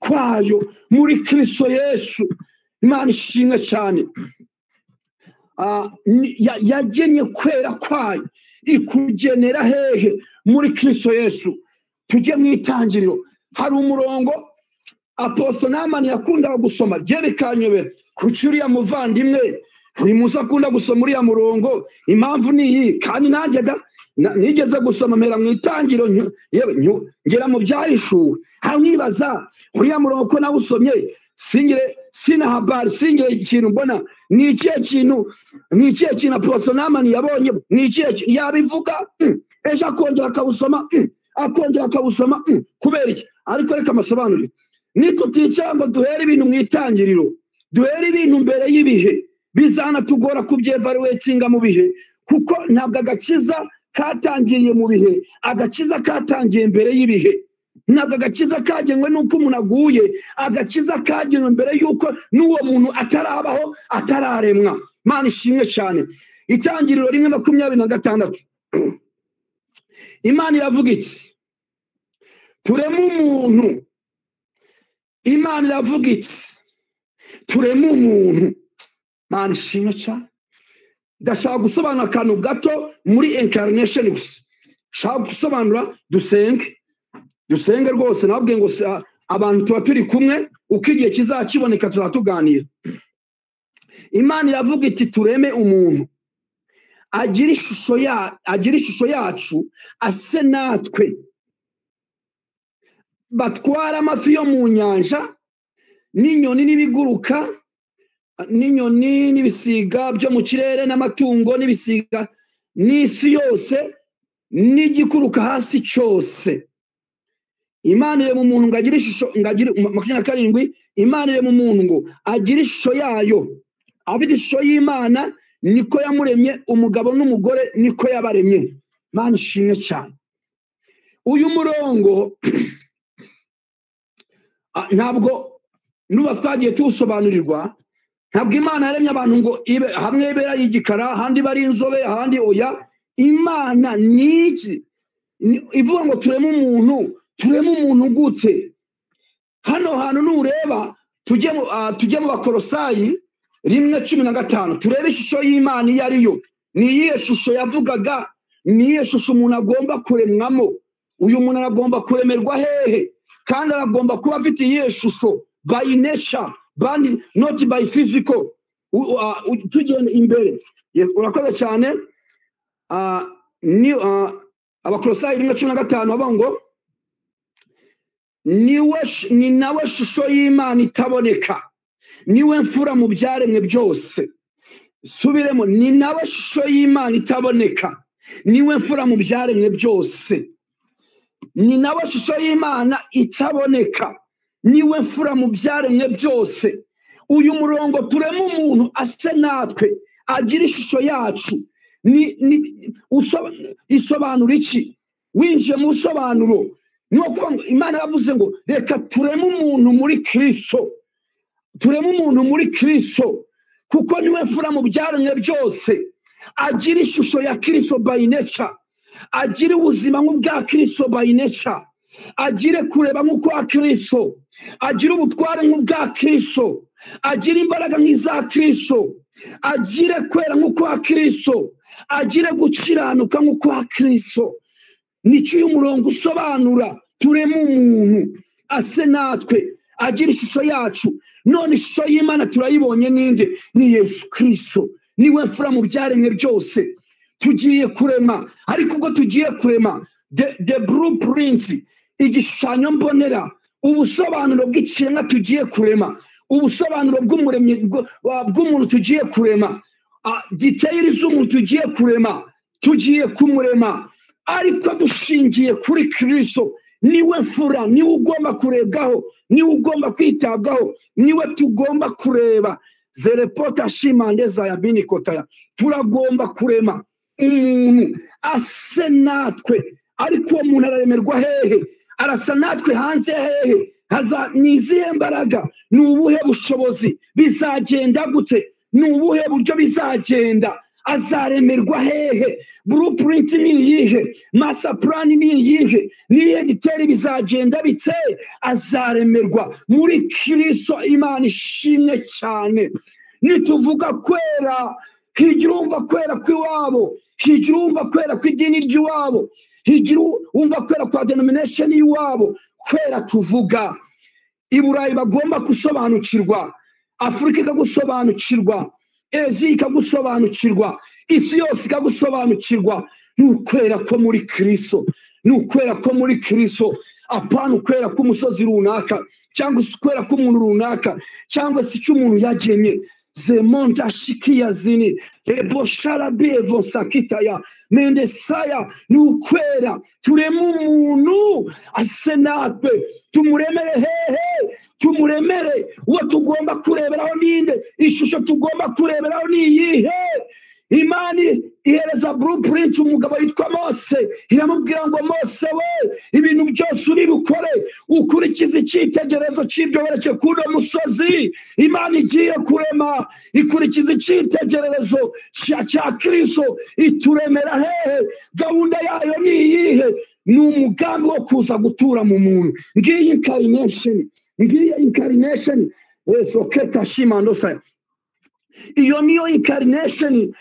kwayo muri Kristo Yesu. Imana ishimwe cyane, yagennye kwera kwayo ikugenera hehe? Muri Kristo Yesu. Tujye mu itangiriro, hari umurongo Apostle Namani yakundaga gusoma, bye bikanyobera. Kuki uriya muvandimwe buri munsi akunda gusoma uriya murongo? Impamvu ni iyi, kandi nanjye da nigeze gusoma mpera mu itangiriro, ngera mu byahishuwe, nkibaza uriya murongo ko nawusomye singire sinahabari, singire ikintu mbona. Ni ikihe kintu, ni ikihe kintu Apostle Namani yabonye? Ni ikihe yabivuga ejo akongera akawusoma, akongera akawusoma, kubera iki? Ariko reka amasobanurire. Nituticara ngo duhere ibintu mu itangiriro, duhere ibintu mbere y'ibihe, bizanatugora kubyevaluatinga mu bihe, kuko ntabwo agakiza katangiriye mu bihe, agakiza katangiye mbere y'ibihe. Ntabwo agakiza kagenwe n'uko umuntu aguye, agakiza kagenwe mbere y'uko n'uwo muntu atarabaho, atararemwa. Imana ishimwe cyane. Itangiriro 1:26, Imana iravuga iki? Tureme umuntu. Imana iravuga iki? Tureme umuntu. Imana ishimwe cyane. Ndashaka gusobanura akantu gato muri incarnation gusa. Shaka gusobanura, dusenge. Dusenge rwose, nababwiye ngo abantu tuba turi kumwe, uko igihe kizakiboneka tuzatuganira. Imana iravuga iti tureme umuntu agira ishusho yacu, ase natwe, batwara amafi yo mu nyanja n'inyoni n'ibiguruka, n'inyoni n'ibisiga byo mu kirere, n'amatungo n'ibisiga n'isi yose n'igikuruka hasi cyose. Imana irema umuntu ngo agire ishusho, ngo agire 27, Imana irema umuntu ngo agire ishusho yayo, afite ishusho y'Imana, niko yamuremye, umugabo n'umugore niko yabaremye. Imana ishimwe cyane. Uyu murongo ntabwo nuba twagiye tuwusobanurirwa. Ntabwo Imana yaremye abantu ngo ibe hamwe ibera y'igikara, ahandi bari inzobe, ahandi oya. Imana ni iki? Ivuga ngo tureme umuntu, tureme umuntu gute? Hano hantu nureba, tujye mu Bakolosayi 1:15, turebe ishusho y'Imana iyo ariyo. Ni iyihe shusho yavugaga? Ni iyihe shusho umuntu agomba kuremwamo? Uyu muntu aragomba kuremerwa hehe? Kandi aragomba kuba afite iyihe shusho? By nature, not by physical. Tugenda imbere. Yes, urakoze cyane. Abakolosayi 1:15 bavuga ngo ni nawe shusho y'Imana itaboneka, niwe mfura mu byaremwe byose. Subiremo, ni nawe shusho y'Imana itaboneka, niwe mfura mu byaremwe byose. Ni nawe shusho y'Imana itaboneka, niwe mfura mu byaremwe byose. Uyu murongo turema umuntu ase natwe, agira ishusho yacu, isobanura iki? Winjiye mu busobanuro, ni ukuvuga ngo Imana yaravuze ngo reka tureme umuntu muri Kristo, tureme umuntu muri Kristo, kuko niwe mfura mu byaremwe byose, agira ishusho ya Kristo by nature, agira ubuzima nk'ubwa Kristo by nature, agire kureba nk'ukwa Kristo, agira ubutware nk'ubwa Kristo, agira imbaraga nk'iza Kristo, agire kwera nk'ukwa Kristo, agire gukiranuka nk'ukwa Kristo. Nicyo uyu murongo usobanura, tureme umuntu ase natwe, agira ishusho yacu. None ishusho y'Imana turayibonye ninde? Ni Yesu Kristo, niwe mfura mu byaremwe byose. Tugiye kurema, ariko ubwo tugiye kurema the blueprint, igishushanyo mbonera, ubusobanuro bw'ikiremwa tugiye kurema, ubusobanuro bw'umuremyi bw'umuntu tugiye kurema, details z'umuntu tugiye kurema, tugiye kumurema ariko dushingiye kuri Kristo. Niwe mfura, niwe ugomba kurebwaho, niwe ugomba kwitabwaho, niwe tugomba kureba. Zerepota shimande za yabini kotaya. Turagomba kurema umuntu ase natwe, ariko uwo muntu araremerwa hehe? Arasa natwe hanze hehe? Ni izihe mbaraga? Ni ubuhe bushobozi? Bizagenda gute? Ni ubuhe buryo bizagenda? Azaremerwa hehe? Blueprint ni iyihe? Master plan ni iyihe? Niye giteri bizagenda bite? Azaremerwa muri Kristo. Imana ishimwe cyane. Nituvuga kwera, higira umva kwera kw'iwabo, higira umva kwera kw'idini ry'iwabo, higira umva kwera kwa denomination y'iwabo. Kwera tuvuga i Burayi bagomba gusobanukirwa, Afurika ikagusobanukirwa, Asia ikagusobanukirwa, isi yose ikagusobanukirwa. Ni ukwera ko muri Kristo, ni ukwera ko muri Kristo, apana ukwera k'umusozi runaka, cyangwa se ukwera k'umuntu runaka, cyangwa se icyo umuntu yagenye. Zemonta shikia zini eboshara bevo sakitaya mendesaya. Ni ukwera tureme umuntu ase natwe, tumuremere hehe? Tumuremere uwo tugomba kureberaho ninde? Ishusho tugomba kureberaho ni iyihe? Imana ihereza blueprint umugabo yitwa Mose, iramubwira ngo Mose we, ibintu byose uri bukore ukurikize icyitegererezo cy'ibyo wereke kuri uno musozi. Imana igiye kurema ikurikiza icyitegererezo cya Kristo, ituremera hehe? Gahunda yayo ni iyihe? Ni umugambi wo kuza gutura mu muntu. Ngiyi incarnation, ngiyi incarnation. Esoketa shimandosa. Iyo niyo incarnation,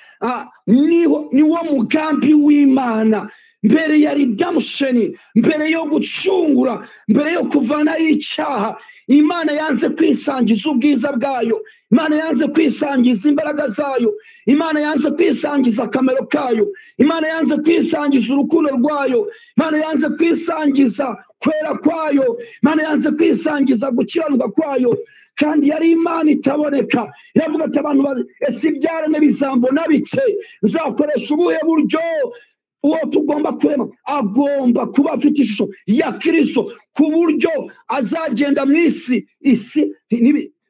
niwo mugambi w'Imana mbere ya redemption, mbere yo gucungura, mbere yo kuvanayo icyaha. Imana yanze kwisangiza ubwiza bwayo, Imana yanze kwisangiza imbaraga zayo, Imana yanze kwisangiza akamaro kayo, Imana yanze kwisangiza urukundo rwayo, Imana yanze kwisangiza kwera kwayo, Imana yanze kwisangiza gukiranuka kwayo. Kandi yari Imana itaboneka. Yavuga ati abantu ese ibyaremwe bizambona bike, nzakoresha ubuhe buryo? Uwo tugomba kurema agomba kuba afite ishusho ya Kristo, ku buryo azagenda mu isi, isi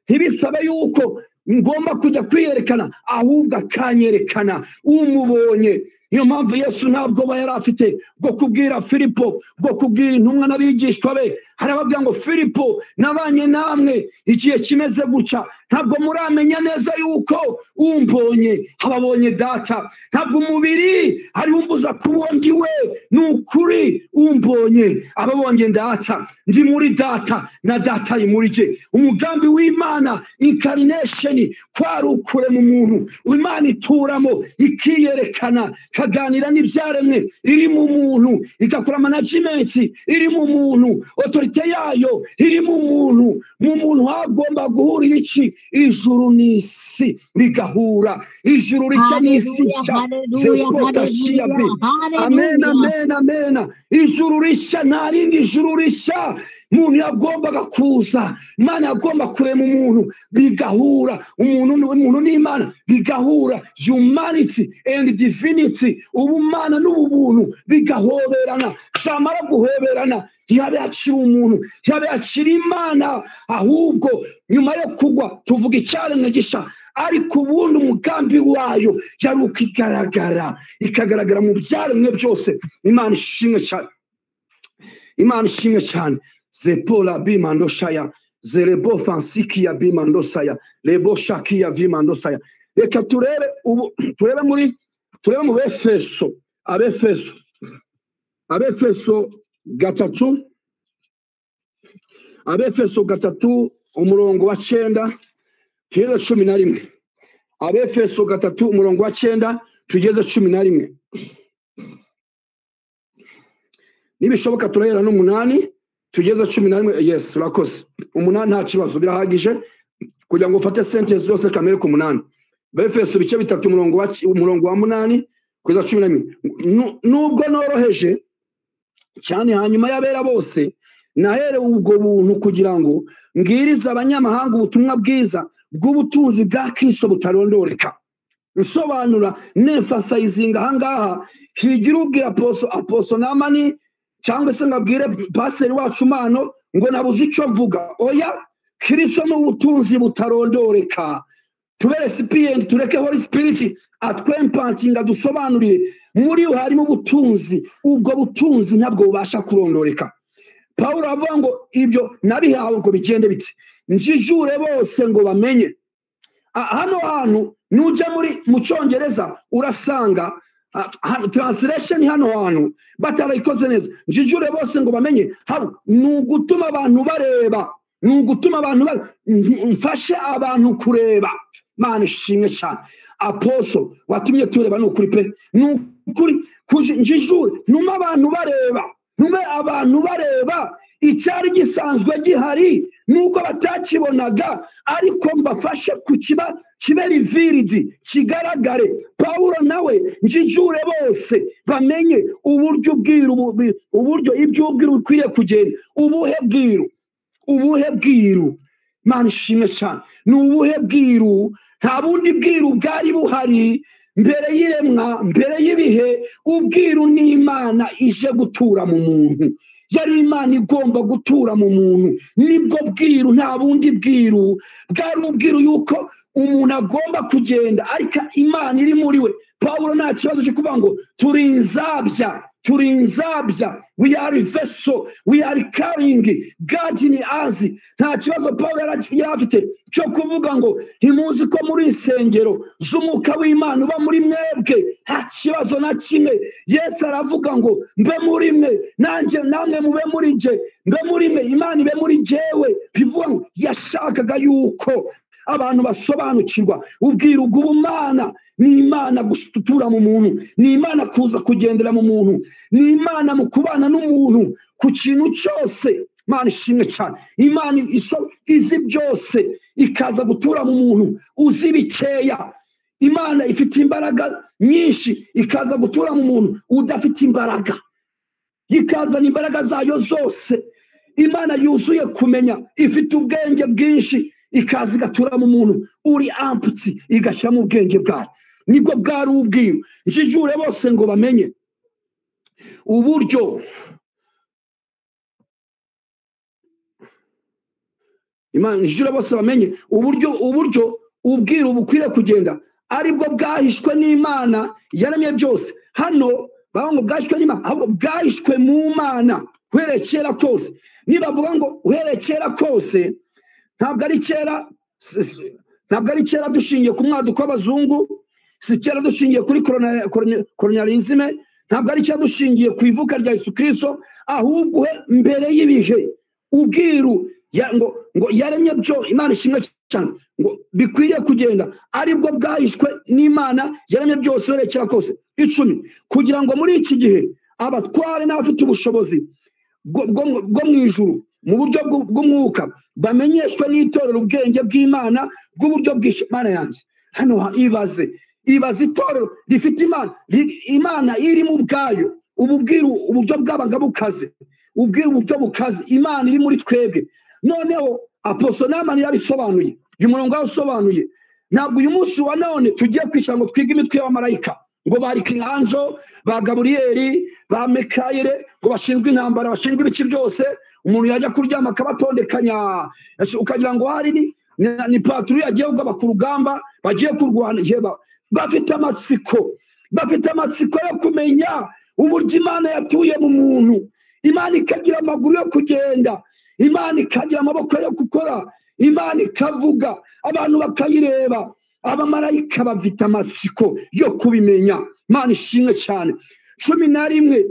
ntibisabe yuko ngomba kujya kwiyerekana, ahubwo akanyerekana umubonye. Niyo mpamvu Yesu ntabwo aba yari afite bwo kubwira Filipo, bwo kubwira intumwa n'abigishwa be. Harababwira ngo Filipo, nabanye namwe igihe kimeze gutya, ntabwo muramenya neza yuko umbonye ababonye data. Ntabwo umubiri ari umbuza kuba ndi we, ni ukuri umbonye ababonye data. Ndi muri data na data ari muri je. Umugambi w'Imana incarnation kwari ukure mu muntu, Imana ituramo ikiyerekana, kaganira n'ibyaremwe, iri mu muntu, igakora management iri mu muntu, autorité yayo iri mu muntu. Mu muntu hagomba guhurira iki? Ijuru n'isi bigahura, ijuru rishya n'isi nshya. Amen, amen, amen. Ijuru rishya, nta rindi ijuru rishya. Umuntu yagombaga kuza, Imana yagomba kurema umuntu bigahura, umuntu n'Imana bigahura, humanity and divinity, ubumana n'ububuntu bigahoberana. Byamara guhoberana ntiyabe yakira umuntu, ntiyabe yakira Imana, ahubwo nyuma yo kugwa tuvuga icyaremwe gisha, ariko ubundi umugambi wayo yari ukigaragara, ikagaragara mu byaremwe byose. Imana ishimwe cyane, Imana ishimwe cyane. Zepola bimandoshaya, zerebo fansikia bimandosaya, lebo shakia vimandosaya. Reka turebe ubu, turebe muri, turebe mu Efeso, Abefeso, Abefeso 3, Abefeso 3 umurongo wa 9 tugeze 11. Abefeso 3 umurongo wa 9 tugeze 11. Nibishoboka turahera n'8 tugeze 11. Yes, urakoze. 8 nta kibazo, birahagije kugira ngo ufate sentence zose kamere ku 8. Befeso bice 3 umurongo wa 8 kugeza 11. Nubwo noroheje cyane hanyuma y'abera bose, nahere ubwo buntu kugira ngo mbwirize abanyamahanga ubutumwa bwiza bw'ubutunzi bwa Kristo butarondoreka. Nsobanura nemphasizinga ahangaha, higira ubwira aposo Namani cyangwa se ngabwire paseri wacu mano ngo nabuze icyo mvuga. Oya, Kristo ni ubutunzi butarondoreka. Tubere recipient, tureke Holy Spirit atwempantinga dusobanurire muri yo harimo ubutunzi, ubwo butunzi ntabwo bubasha kurondoreka. Paulo avuga ngo ibyo nabihawe ngo bigende bite, njijure bose ngo bamenye. Hano hantu nujya muri mu Cyongereza urasanga translation hano hantu batarayikoze neza. Njijure bose ngo bamenye, ni ugutuma abantu bareba, ni ugutuma abantu mfashe abantu kureba. Mana ishimwe cyane. Apostle watumye tureba, ni ukuri pe, ni ukuri. Njijure numa abantu bareba, ntume abantu bareba icyari gisanzwe gihari nubwo batakibonaga, ariko mbafashe kukiba kibe revealed, kigaragare. Paulo nawe njijure bose bamenye uburyo ubwiru, uburyo ibyo ubwiru bikwiriye kugenda. Ubuhe bwiru? Ubuhe bwiru? Mana ishimwe cyane. Ni ubuhe bwiru? Nta bundi bwiru bwari buhari mbere y'iremwa, mbere y'ibihe. Ubwiru ni Imana ije gutura mu muntu. Yari Imana igomba gutura mu muntu, nibwo bwiru, nta bundi bwiru. Bwari ubwiru yuko umuntu agomba kugenda ariko Imana iri muri we. Paulo nta kibazo cyo kuvuga ngo turi inzabya, turi inzabya, we are vessel, we are carrying God in us. Nta kibazo Paulo yari afite cyo kuvuga ngo ntimuzi ko muri insengero z'umwuka w'Imana uba muri mwebwe. Nta kibazo na kimwe. Yesu aravuga ngo mbe muri mwe, nanjye namwe mube muri je, mbe muri mwe, Imana ibe muri jewe. Bivuga ngo yashakaga yuko Abantu basobanukirwa ubwiru bw'ubumana. Ni Imana gutura mu muntu, ni Imana kuza kugendera mu muntu, ni Imana mu kubana n'umuntu ku kintu cyose. Imana ishimwe cyane. Imana izi byose ikaza gutura mu muntu uzi bikeya. Imana ifite imbaraga nyinshi ikaza gutura mu muntu udafite imbaraga, ikazana imbaraga zayo zose. Imana yuzuye kumenya, ifite ubwenge bwinshi, ikaza igatura mu muntu uri amputsi, igashyiramo ubwenge bwayo. Nibwo bwari ubwiru. Njijure bose ngo bamenye uburyo Imana, njijure bose bamenye uburyo ubwiru bukwiriye kugenda, aribwo bwahishwe n'Imana yaremye byose. Hano bavuga ngo bwahishwe n'Imana, ahubwo bwahishwe mu Mana uhereye kera kose. Nibavuga ngo uhereye kera kose, ntabwo ari kera, ntabwo ari kera dushingiye ku mwaduko w'abazungu, si kera dushingiye kuri colonialisme, ntabwo ari kera dushingiye ku ivuka rya Yesu Kristo, ahubwo mbere y'ibihe ubwiru ngo yaremye byo. Imana ishimwe cyane, ngo bikwiriye kugenda, aribwo bwahishwe n'Imana yaremye byose uhereye kera kose. 10 kugira ngo muri iki gihe abatware n'abafite ubushobozi bwo mu ijuru mu buryo bw'umwuka bamenyeshwe n'itorero ubwenge bw'Imana bw'uburyo bwinshi. Imana yanjye hano ibaze itorero rifite Imana, Imana iri mu bwayo, ububwiru uburyo bw'abanga bukaze, ubwiru uburyo bukaze, Imana iri muri twebwe. Noneho Apostle Namani yabisobanuye, uyu murongo yasobanuye. Ntabwo uyu munsi wa none tugiye kwicara ngo twige imitwe y'abamarayika, ngo ba Archangel, ba Gaburiyeli, ba Mikayire, ngo bashinzwe intambara, bashinzwe ibice byose. Umuntu yajya kuryama akabatondekanya, ukagira ngo hari ni patrouille yagiye kugaba ku rugamba, bagiye kurwana. Bafite amatsiko, bafite amatsiko yo kumenya uburyo Imana yatuye mu muntu. Imana ikagira amaguru yo kugenda, Imana ikagira amaboko yo gukora, Imana ikavuga, abantu bakayireba. Abamarayika bafite amatsiko yo kubimenya. Imana ishimwe cyane. 11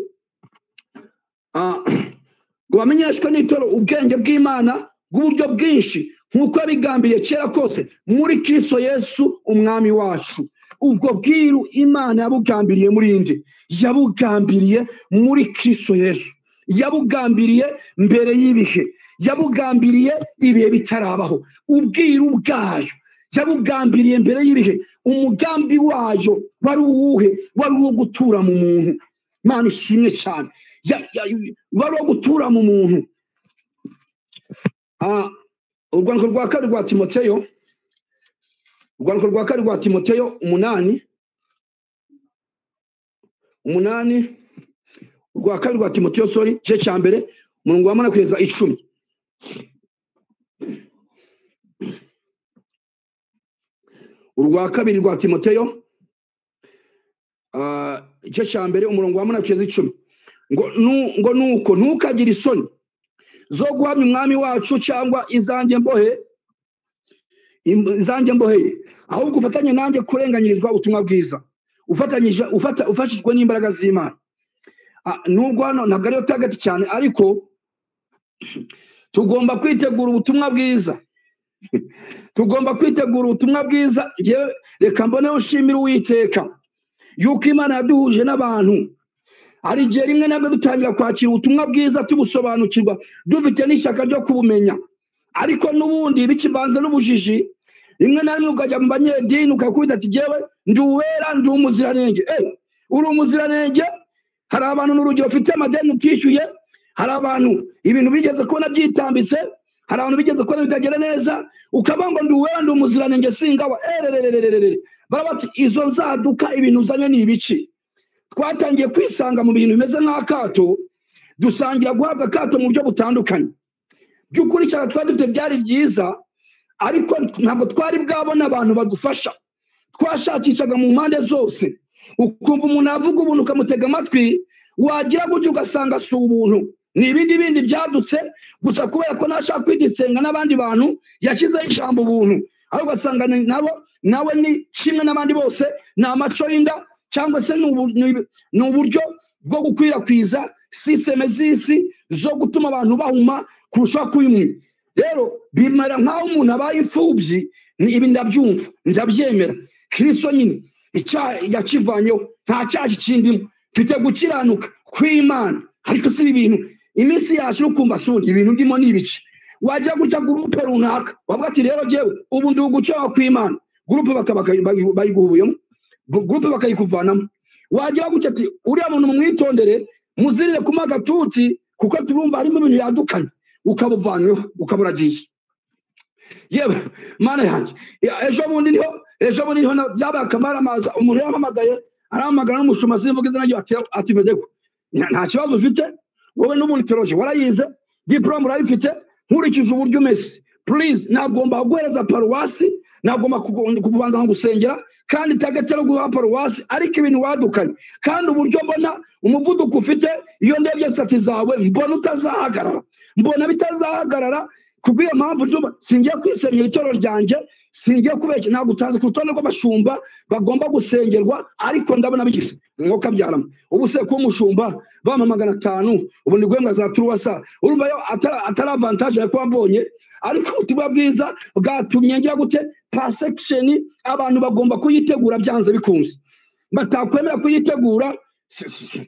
ngo bamenyeshwe n'itoro ubwenge bw'Imana bw'uburyo bwinshi, nk'uko yabigambiriye kera kose muri Kristo Yesu umwami wacu. Ubwo bwiru Imana yabugambiriye muri inde? Yabugambiriye muri Kristo Yesu. Yabugambiriye mbere y'ibihe, yabugambiriye ibihe bitarabaho. Ubwiru bwayo yabugambiriye mbere y'ibihe. Umugambi wayo wari uwuhe? Wari uwo gutura mu muntu. Imana ishimwe cyane. Wari uwo gutura mu muntu. Urwandiko rwa kabiri rwa Timoteyo, urwandiko rwa kabiri rwa Timoteyo 8, urwa kabiri rwa Timoteyo, sorry, igice cya mbere umurongo wa 8 kugeza 10. Urwa kabiri rwa Timoteyo igice cya mbere umurongo wa 8 kugeza 10, ngo nuko ntukagire isoni zo guhamya umwami wacu cyangwa izanjye mboheye, ahubwo ufatanye nanjye kurenganyirizwa ubutumwa bwiza, ufashijwe n'imbaraga z'Imana. Nubwo hano ntabwo ariyo target cyane, ariko tugomba kwitegura ubutumwa bwiza. Tugomba kwitegura ubutumwa bwiza. Reka mboneho nshimira Uwiteka yuko Imana yaduhuje n'abantu. Hari igihe rimwe nabwo dutangira kwakira ubutumwa bwiza tubusobanukirwa, dufite n'ishyaka ryo kubumenya, ariko n'ubundi bikivanze n'ubujiji. Rimwe na rimwe ukajya mu banyedini ukakubita ati jyewe ndi uwera, ndi umuziranenge. Uri umuziranenge? Hari abantu n'urugero ufite amadeni utishyuye, hari abantu ibintu bigeze kubona byitambitse, hari abantu bigeze kubona bitagera neza, ukaba ngo ndi uwera, ndi umuziranenge, singawa. Barabati izo nzaduka ibintu uzanye ni ibiki? Twatangiye kwisanga mu bintu bimeze nk'akato, dusangira guhabwa akato mu buryo butandukanye. By'ukuri cyane twari dufite byari byiza, ariko ntabwo twari bwabona abantu badufasha. Twashakishaga mu mpande zose, ukumva umuntu avuga ubuntu ukamutega amatwi, wagira gutyo ugasanga si ubuntu, ni ibindi bindi byadutse gusa kubera ko ntashaka kwidisenga n'abandi bantu yashyizeho ijambo ubuntu, ariko ugasanga nawe ni kimwe n'abandi bose, ni amaco y'inda cyangwa se ni uburyo bwo gukwirakwiza sisiteme z'isi zo gutuma abantu bahuma kurushaho kuyimwe. Rero Bimara nkaho umuntu abaye imfubyi. Ibi ndabyumva, ndabyemera. Kristo nyine icyaha yakivanyeho, nta cyaha kikindimo, mfite gukiranuka kw'Imana. Ariko si ibi bintu, iminsi yashira ukumva sundi ibintu ndimo ni ibice. Wajya guca groupe runaka bavuga ati rero jewe ubu ndi ugucaho kw'Imana, groupe bayiguhubuyemo, groupe bakayikuvanamo. Wagira guca ati uriya muntu mumwitondere, muzirire kuma gatuti, kuko turumva harimo ibintu yadukanye, ukabuvanyweho ukaburagiye. Yewe Mana yanjye, ejo bundi niho byabaye akamaramaza. Umuntu yampamagaye, arahamagara n'umushumba, simvuga izina rye, ati Vedeko, nta kibazo ufite wowe, n'ubundi teroje warayize, diplome urayifite, nkurikije uburyo umeze, please nagomba guhereza paruwasi, nagomba kubanza gusengera, kandi tagatero guha paruwasi, ariko ibintu wadukanye kandi uburyo mbona umuvuduko ufite, iyo ndebye sati zawe mbona utazahagarara, mbona bitazahagarara. Kubw'iyo mpamvu ndumva singiye kwisenyera itorero ryanjye, singiye kubeshya, ntabwo utazi ku rutonde rw'abashumba bagomba gusengerwa, ariko ndabona bigise mwuka byarama. Ubu se ko umushumba bampa 500, ubu ni guhembwa za turuwasa, urumva yo atari avantage ariko wambonye. Ariko ubutumwa bwiza bwatumye ngira gute persecution, abantu bagomba kuyitegura byanze bikunze. Batakwemera kuyitegura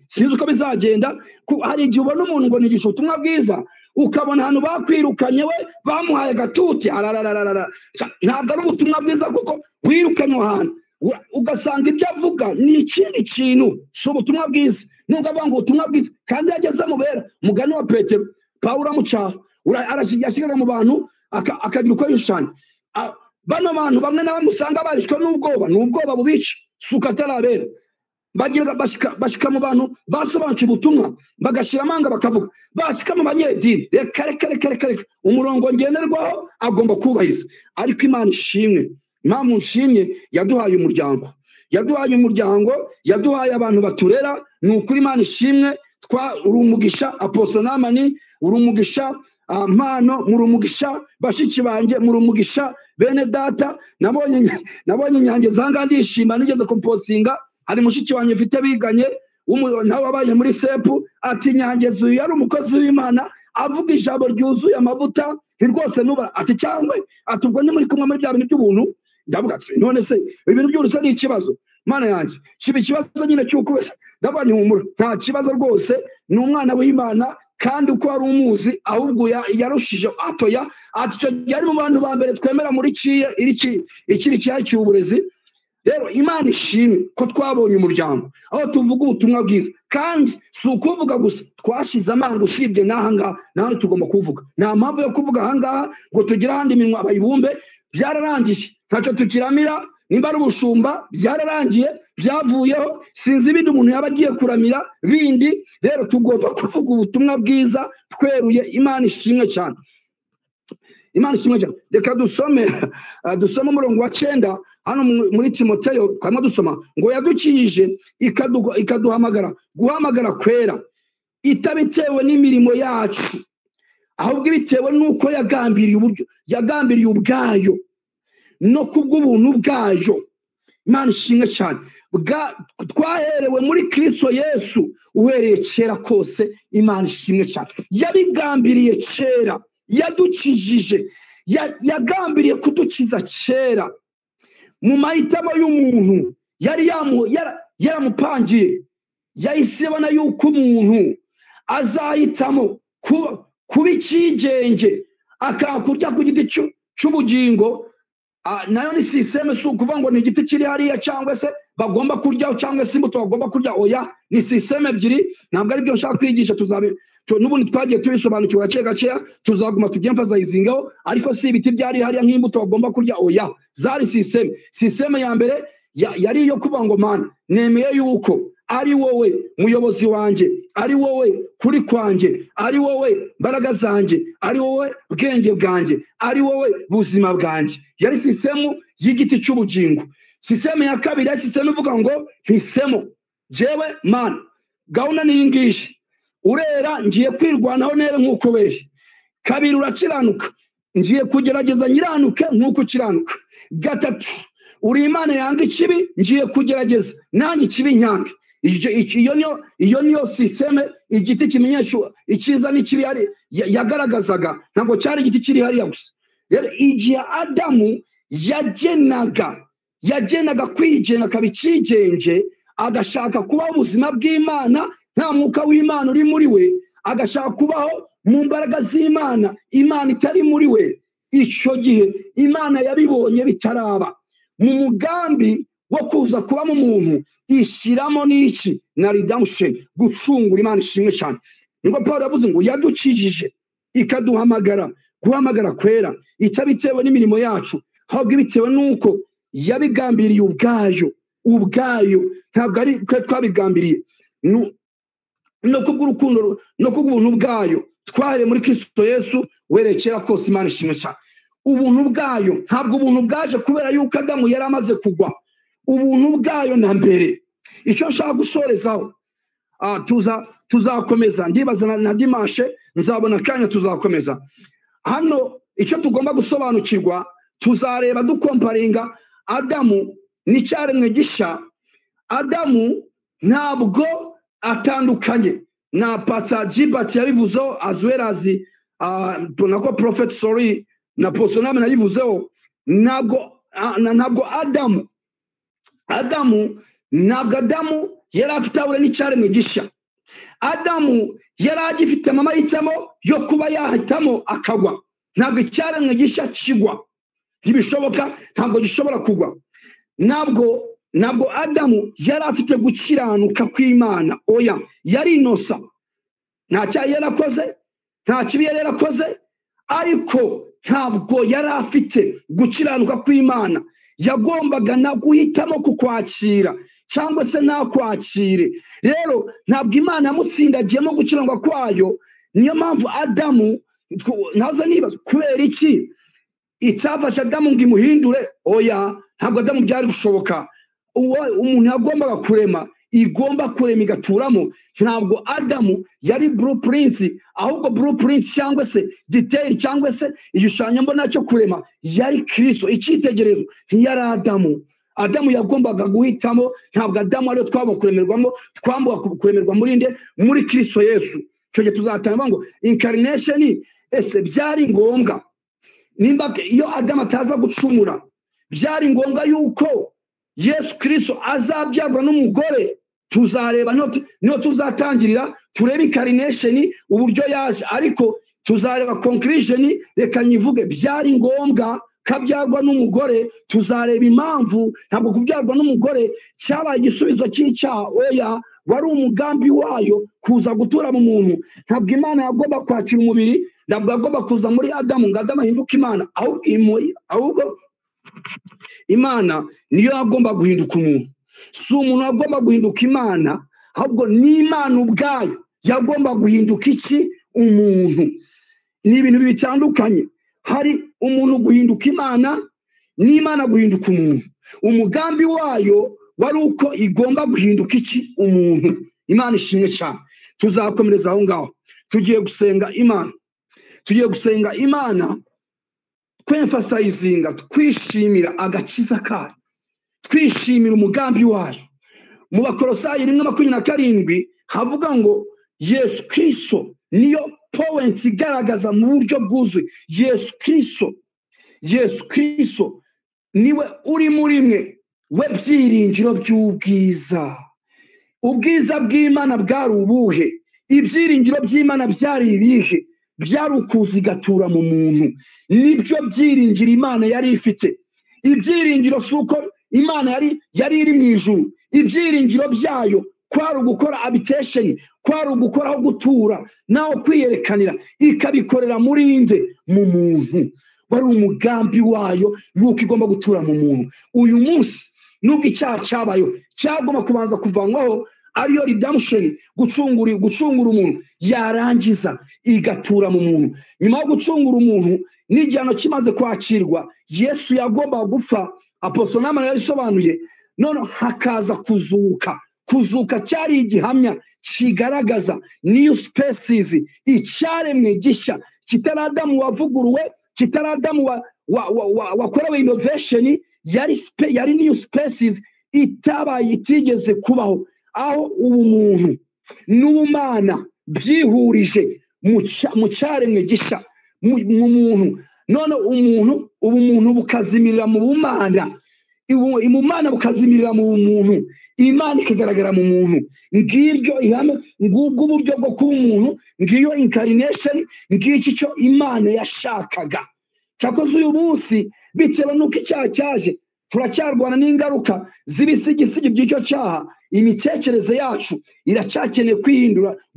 sinzi uko bizagenda. Hari igihe ubona umuntu ngo nigisha ubutumwa bwiza, ukabona ahantu bakwirukanye we bamuhaye gatuti, ararararara, ntabwo ari ubutumwa bwiza, kuko wirukanywe ahantu ugasanga ibyo avuga ni ikindi kintu, si ubutumwa bwiza. Nubwo avuga ngo ubutumwa bwiza, kandi yageze mu bera mugani wa Petero, Pawulo amucaha, yashyigaga mu bantu akagira uko yishushanya. Bano bantu bamwe na bamwe usanga barishwe n'ubwoba, n'ubwoba bubica, suka atarabera. Bagira bashika mu bantu basobanukiwe ubutumwa, bagashyira amanga bakavuga, bashika mu banyedini, reka reka reka reka reka, umurongo ngenderwaho agomba kubahiriza. Ariko Imana ishimwe, impamvu nshimye, yaduhaye umuryango, yaduhaye umuryango, yaduhaye abantu baturera. Ni ukuri Imana ishimwe, uri umugisha Apostle Namani, uri umugisha Mpano, muri umugisha bashiki banjye, muri umugisha bene data. Nabonye nyange zanga ndishima, nigeze kompostinga, hari mushiki wanjye mfite biganye nawe wabaye muri sepu, ati Nyangezi yari umukozi w'Imana, avuga ijambo ryuzuye amavuta rwose nuba, ati cyangwa ati ubwo ni muri kumwe muri bya bintu by'ubuntu. Ndavuga ati none se ibintu by'ubuntu ni ikibazo? Mana yanjye, kiba ikibazo nyine cy'uko ndavuga nti humura, nta kibazo rwose, ni umwana w'Imana, kandi uko wari umuzi ahubwo yarushije atoya. Ati icyo yari mu bantu ba mbere twemera muri kiye ikiri cyaciye uburezi. Rero Imana ishimwe ko twabonye umuryango aho tuvuga ubutumwa bwiza, kandi si ukuvuga gusa, twashize amanga usibye n'aha ngaha, n'ahandi tugomba kuvuga. Nta mpamvu yo kuvuga aha ngaha ngo tugire ahandi iminwa bayibumbe, byararangiye, ntacyo tukiramira. Nimba ari ubushumba byararangiye, byavuyeho, sinzi ibindi umuntu yaba agiye kuramira bindi. Rero tugomba kuvuga ubutumwa bwiza tweruye. Imana ishimwe cyane, Imana ishimwe cyane. Reka dusome umurongo wa 9 hano muri Timoteyo, twama dusoma ngo yadukijije ikaduhamagara guhamagara kwera, itabitewe n'imirimo yacu, ahubwo bitewe nuko yagambiriye uburyo, yagambiriye ubwayo no kubw'ubuntu bwayo. Imana ishimwe cyane. Twaherewe muri Kristo Yesu uhereye kera kose. Imana ishimwe cyane, yabigambiriye kera, yadukijije, yagambiriye kudukiza kera. Mu mahitamo y'umuntu yari yaramupangiye, yahise abona yuko umuntu azahitamo kuba ikigenge, akakurya ku giti cy'ubugingo. Nayo ni systeme, si ukuvuga ngo ni igiti kiri hariya cyangwa se bagomba kurya cyangwa se imbuto bagomba kurya, oya, ni systeme ebyiri. Ntabwo ari byo nshaka kwigisha, n'ubundi twagiye tubisobanukirwa gake gakeya, tuzaguma tubyemphasizingaho. Ariko si ibiti byari hariya nk'imbuto bagomba kurya, oya, zari systeme. Systeme ya mbere yari iyo kuvuga ngo Mana, nemeye yuko ari wowe muyobozi wanjye, ari wowe kuri kwanjye, ari wowe mbaraga zanjye, ari wowe bwenge bwanjye, ari wowe buzima bwanjye. Yari systeme y'igiti cy'ubugingo. Systeme ya kabiri yari systeme ivuga ngo hisemo jewe Mana, gahunda ni iyi ngiyi, urera ngiye kwirwanaho nere nk'uko were, kabiri urakiranuka, ngiye kugerageza nyiranuke nk'uko ukiranuka, gatatu uri Imana yanga ikibi, ngiye kugerageza nanjye ikibi nyange. Iyo niyo systeme igiti kimenyesha icyiza n'ikibi yagaragazaga. Ntabwo cyari igiti kiri hariya gusa. Rero igihe Adamu yagenaga kwigenga akaba ikigenge, agashaka kubaho ubuzima bw'Imana nta mwuka w'Imana uri muri we, agashaka kubaho mu mbaraga z'Imana Imana itari muri we, icyo gihe Imana yabibonye bitaraba. Mu mugambi wo kuza kuba mu muntu ishyiramo n'iki? Na redemption, gucungura. Imana ishimwe cyane. Nibwo Paul yavuze ngo yadukijije ikaduhamagara guhamagara kwera, itabitewe n'imirimo yacu, ahubwo bitewe n'uko yabigambiriye ubwayo. Ntabwo ari twe twabigambiriye, no kubw'urukundo no kubw'ubuntu bwayo twahereye muri Kristo Yesu werekera kose. Imana ishimwe cyane. Ubuntu bwayo, ntabwo ubuntu bwaje kubera yuko Adamu yari amaze kugwa. Ubuntu bwayo na mbere. Icyo nshaka gusorezaho, tuzakomeza, ndibaza na dimanche nzabona kanya tuzakomeza. Hano icyo tugomba gusobanukirwa, tuzareba dukomparinga Adamu n'icyaremwe gishya. Adamu ntabwo atandukanye na Pastor Gilbert yabivuzeho, as well as nako Prophet, sorry, na Posoname nayivuzeho. Ntabwo Adamu ntabwo Adamu yari afite ahure n'icyaremwe gishya. Adamu yari agifite amahitamo yo kuba yahitamo akagwa. Ntabwo icyaremwe gishya kigwa, ntibishoboka, ntabwo gishobora kugwa. Ntabwo Adamu yari afite gukiranuka kw'Imana, oya, yari inosa, nta cyaha yarakoze, nta kibi yari yarakoze, ariko ntabwo yari afite gukiranuka kw'Imana. Yagombaga na guhitamo kukwakira cyangwa se nakwakire. Rero ntabwo Imana yamutsindagiyemo gukiranuka kwayo. Niyo mpamvu Adamu naza nibaza kubera iki itafasha Adamu ngo imuhindure. Oya, ntabwo Adamu byari gushoboka. Umuntu yagombaga kurema, igomba kurema igaturamo. Ntabwo Adamu yari blueprint, ahubwo blueprint cyangwa se detail cyangwa se igishushanyo mbona cyo kurema yari Kristo, icyitegererezo, ntiyari Adamu. Adamu yagombaga guhitamo. Ntabwo Adamu ariyo twaba kuremerwamo, twambuka kuremerwa muri nde? Muri Kristo Yesu. Icyo gihe tuzatanga ngo incarnation ese byari ngombwa? Nimba iyo Adamu ataza gucumura, byari ngombwa yuko Yesu Kristo azabyarwa n'umugore? Tuzareba niyo tuzatangirira turebe incarnation uburyo yaje, ariko tuzareba conclusion. Reka nyivuge, byari ngombwa kabyarwa n'umugore. Tuzareba impamvu ntabwo kubyarwa n'umugore cyabaye igisubizo cy'icyaha, oya, wari umugambi wayo kuza gutura mu muntu. Ntabwo Imana yagomba kwakira umubiri, ntabwo yagomba kuza muri Adamu ngo Adamu ahinduke Imana, ahubwo Imana niyo yagomba guhinduka umuntu. Si umuntu agomba guhinduka Imana, ahubwo ni Imana ubwayo yagomba guhinduka iki? Umuntu. Ni ibintu bitandukanye. Hari umuntu guhinduka Imana n'Imana guhinduka umuntu. Umugambi wayo wari uko igomba guhinduka iki? Umuntu. Imana ishimwe cyane. Tuzakomereza aho ngaho. Tugiye gusenga Imana. Tugiye gusenga Imana twemphasizinga, twishimira agakiza kayo, twishimira umugambi wayo. Mu Bakolosayi 1:27 havuga ngo Yesu Kristo niyo point igaragaza mu buryo bwuzuye. Yesu Kristo niwe uri muri mwe, we byiringiro by'ubwiza. Ubwiza bw'Imana bwari ubuhe? Ibyiringiro by'Imana byari ibihe? Byari ukuza igatura mu muntu. Nibyo byiringiro Imana yari ifite. Ibyiringiro si uko Imana yari iri mu ijuru. Ibyiringiro byayo kwari ugukora habitation, kwari ugukora aho gutura naho kwiyerekanira, ikabikorera muri nde? Mu muntu. Wari umugambi wayo yuko igomba gutura mu muntu. Uyu munsi nubwo icyaha cyabayo cyagomba kubanza kuvanwaho, ariyo redemption, gucungura umuntu, yarangiza igatura mu muntu. Nyuma yo gucungura umuntu n'igihano kimaze kwakirwa, Yesu yagomba gupfa. Apostle Namana yabisobanuye. None hakaza kuzuka. Kuzuka cyari igihamya kigaragaza new species, icyaremwe gishya, kitari Adamu wavuguruwe, kitari Adamu wakorewe innovation, yari new species itabaye, itigeze kubaho, aho ubumuntu n'ubumana byihurije mu cyaremwe gishya mu muntu. None umuntu, ubumuntu bukazimirira mu bumana, ubumana bukazimirira mu bumuntu, Imana ikagaragara mu muntu. Ngiryo ihame, ngubwo uburyo bwo kuba umuntu, ngiyo incarnation, ngiki cyo Imana yashakaga. Cyakoze uyu munsi bitewe n'uko icyaha cyaje, turacyarwana n'ingaruka z'ibisigisigi by'icyo cyaha. Imitekerereze yacu iracyakeneye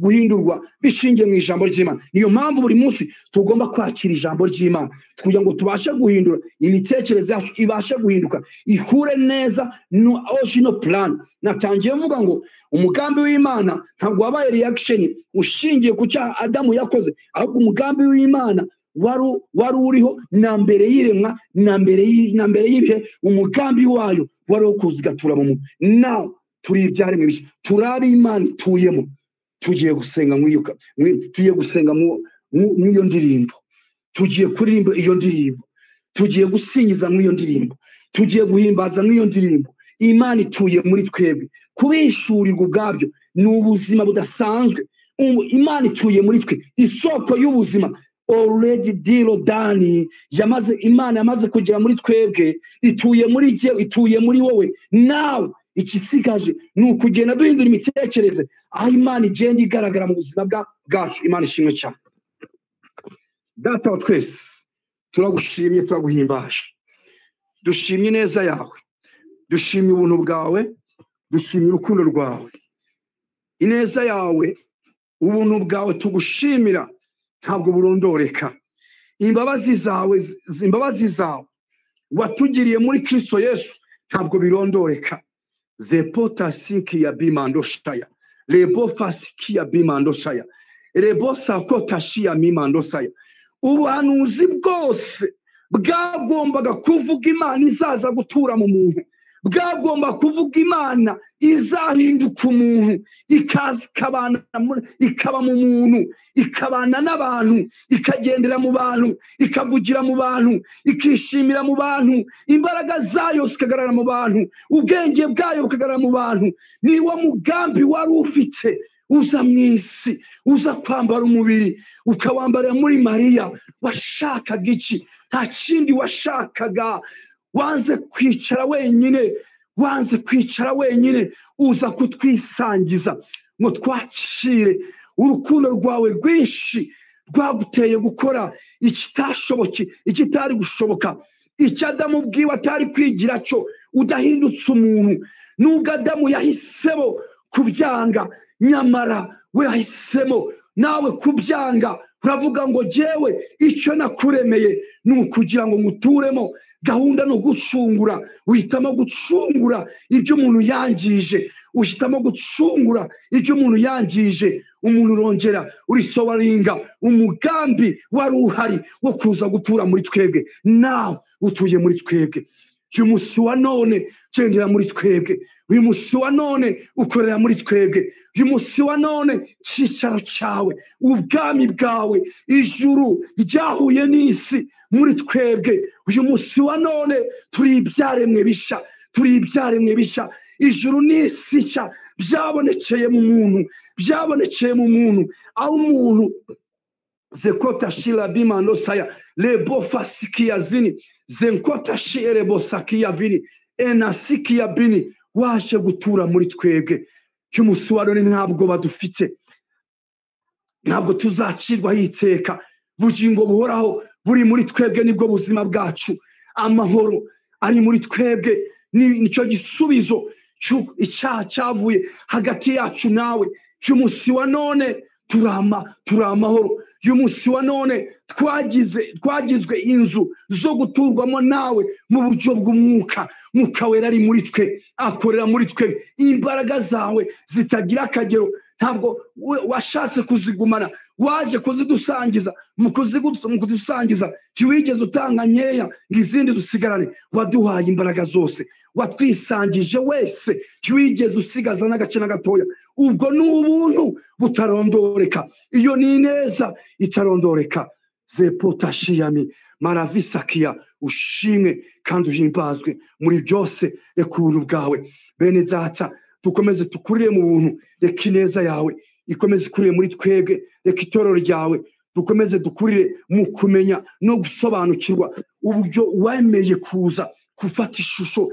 guhindurwa bishingiye mu ijambo ry'Imana. Niyo mpamvu buri munsi tugomba kwakira ijambo ry'Imana kugira ngo tubashe guhindura imitekerereze yacu, ibashe guhinduka, ihure neza no original plan. Natangiye mvuga ngo umugambi w'Imana ntabwo wabaye reaction ushingiye ku cyaha Adamu yakoze, ahubwo umugambi w'Imana wari uriho na mbere y'iremwa, na mbere y'ibihe. Umugambi wayo wari wo kuzigatura mu muntu. Now turi ibyaremwe bishya, turi Imana ituyemo. Tugiye gusenga tugiye gusenga mw'iyo ndirimbo, tugiye kuririmba iyo ndirimbo, tugiye gusingiza mw'iyo ndirimbo, tugiye guhimbaza mw'iyo ndirimbo. Imana ituye muri twebwe. Kubishurirwa ubwabyo ni ubuzima budasanzwe. Imana ituye muri twe, isoko y'ubuzima. Already deal done, yamaze, Imana yamaze kugera muri twebwe, ituye muri jye, ituye muri wowe. Now ikisigaje ni ukugenda duhindura imitekerereze, aho Imana igenda igaragara mu buzima bwacu. Imana ishimwe cyane. Data wa twese, turagushimye, turaguhimbaje, dushimye ineza yawe, dushimye ubuntu bwawe, dushimye urukundo rwawe. Ineza yawe, ubuntu bwawe tugushimira ntabwo burondoreka. Imbabazi zawe watugiriye muri Kristo Yesu ntabwo birondoreka. Zepota siki ya bimando shaya, lebo fasiki ya bimando shaya, lebo sakota shia mimando shaya. Ubuhanuzi bwose bwagombaga kuvuga Imana izaza gutura mu muntu, bwagomba kuvuga Imana izahinduka umuntu, ikaza ikaba mu muntu, ikabana n'abantu, ikagendera mu bantu, ikavugira mu bantu, ikishimira mu bantu, imbaraga zayo zikagaragara mu bantu, ubwenge bwayo bukagaragara mu bantu. Niwo mugambi wari ufite uza mu isi, uza kwambara umubiri, ukawambarira muri Mariya. Washakaga iki? Nta kindi washakaga. Wanze kwicara wenyine, wanze kwicara wenyine, uza kutwisangiza ngo twakire urukundo rwawe rwinshi rwaguteye gukora ikitashoboke, ikitari gushoboka, icyo Adamu ubwiwe atari kwigira cyo, udahindutse umuntu. Nubwo Adamu yahisemo kubyanga, nyamara we yahisemo nawe kubyanga. Uravuga ngo jewe icyo nakuremeye ni ukugira ngo nguturemo. Gahunda no gucungura, uhitamo gucungura ibyo umuntu yangije, uhitamo gucungura ibyo umuntu yangije. Umuntu urongera urisobaringa umugambi wari uhari wo kuza gutura muri twebwe. Nawe utuye muri twebwe. Uyu munsi wa none gendera muri twebwe, uyu munsi wa none ukorera muri twebwe, uyu munsi wa none cyicaro cyawe, ubwami bwawe, ijuru ryahuye n'isi muri twebwe. Uyu munsi wa none turi ibyaremwe bishya, turi ibyaremwe bishya. Ijuru n'isi nshya byabonekeye mu muntu, byabonekeye mu muntu, aho umuntu zekota shila bimando saya lebo fasikia zini zenkota shirebo sakia vini enasikia bini. Waje gutura muri twebwe. Cy'umunsi wa none ntabwo badufite, ntabwo tuzacirwa iteka. Bugingo buhoraho buri muri twebwe, nibwo buzima bwacu. Amahoro ari muri twebwe, nicyo gisubizo icyaha cyavuye hagati yacu nawe. Cy'umunsi wa none turi amahoro. Uyu munsi wa none twagizwe inzu zo guturwamo nawe mu buryo bw'umwuka. Mwuka wera ari muri twe, akorera muri twe. Imbaraga zawe zitagira akagero ntabwo washatse kuzigumana, waje kuzidusangiza. Mu kudusangiza ntiwigeze utanga nkeya ngo izindi dusigarane. Waduhaye imbaraga zose, watwisangije wese, ntiwigeze usigaza n'agace na gatoya. Ubwo ni ubuntu butarondoreka, iyo ni ineza itarondoreka. Zepotashiyami maravisakia, ushimwe kandi uhimbazwe muri byose. Reka ubuntu bwawe bene data dukomeze tukurire mu buntu. Reka ineza yawe ikomeze ikurire muri twebwe. Reka itorero ryawe Dukomeze dukurire mu kumenya no gusobanukirwa uburyo wemeye kuza gufata ishusho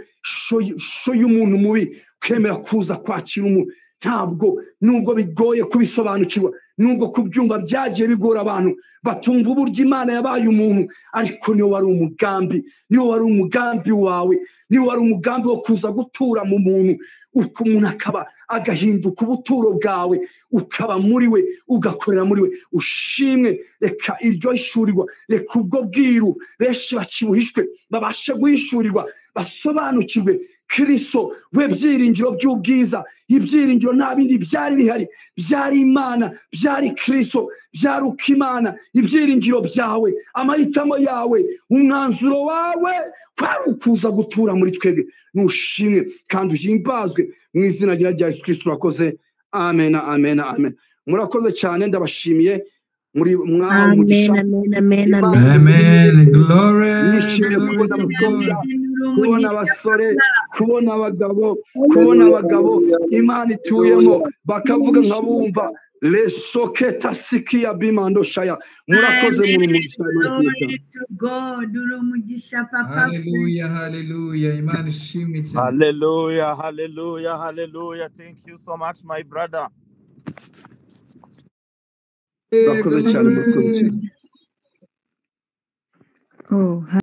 y'umuntu mubi, kwemera kuza kwakira umuntu. Ntabwo nubwo bigoye kubisobanukirwa, nubwo kubyumva byagiye bigora abantu batumva uburyo Imana yabaye umuntu, ariko niwo wari umugambi, niwo wari umugambi wawe, niwo wari umugambi wo kuza gutura mu muntu, uko umuntu akaba agahinduka ubuturo bwawe, ukaba muri we, ugakorera muri we. Ushimwe, reka iryo hishurirwa, reka ubwo bwiru benshi bakibuhishwe babashe guhishurirwa, basobanukirwe Kristo we byiringiro by'ubwiza. Ibyiringiro nta bindi byari bihari, byari Imana, byari Kristo, byari uko Imana. Ibyiringiro byawe, amahitamo yawe, umwanzuro wawe kwari ukuza gutura muri twebwe. Nushimwe kandi uhimbazwe mu izina rya Yesu Kristo. Urakoze. Amen, amen, amen. Murakoze cyane, ndabashimiye. Muri mwaha umugisha. Amen, amen. Glory, Nishimiye glory kubona to abakobwa, God. kubona abasore, kubona abagabo, kubona abagabo Imana ituyemo, bakavuga nkabumva lesoketa sikia bimando shaya. Murakoze, muri umugisha. Glory to God. Uri umugisha papa. Hallelujah, hallelujah. Imana ishimwe cyane. Hallelujah, hallelujah, hallelujah. Thank you so much, my brother. Murakoze cyane, murakoze cyane. Oh,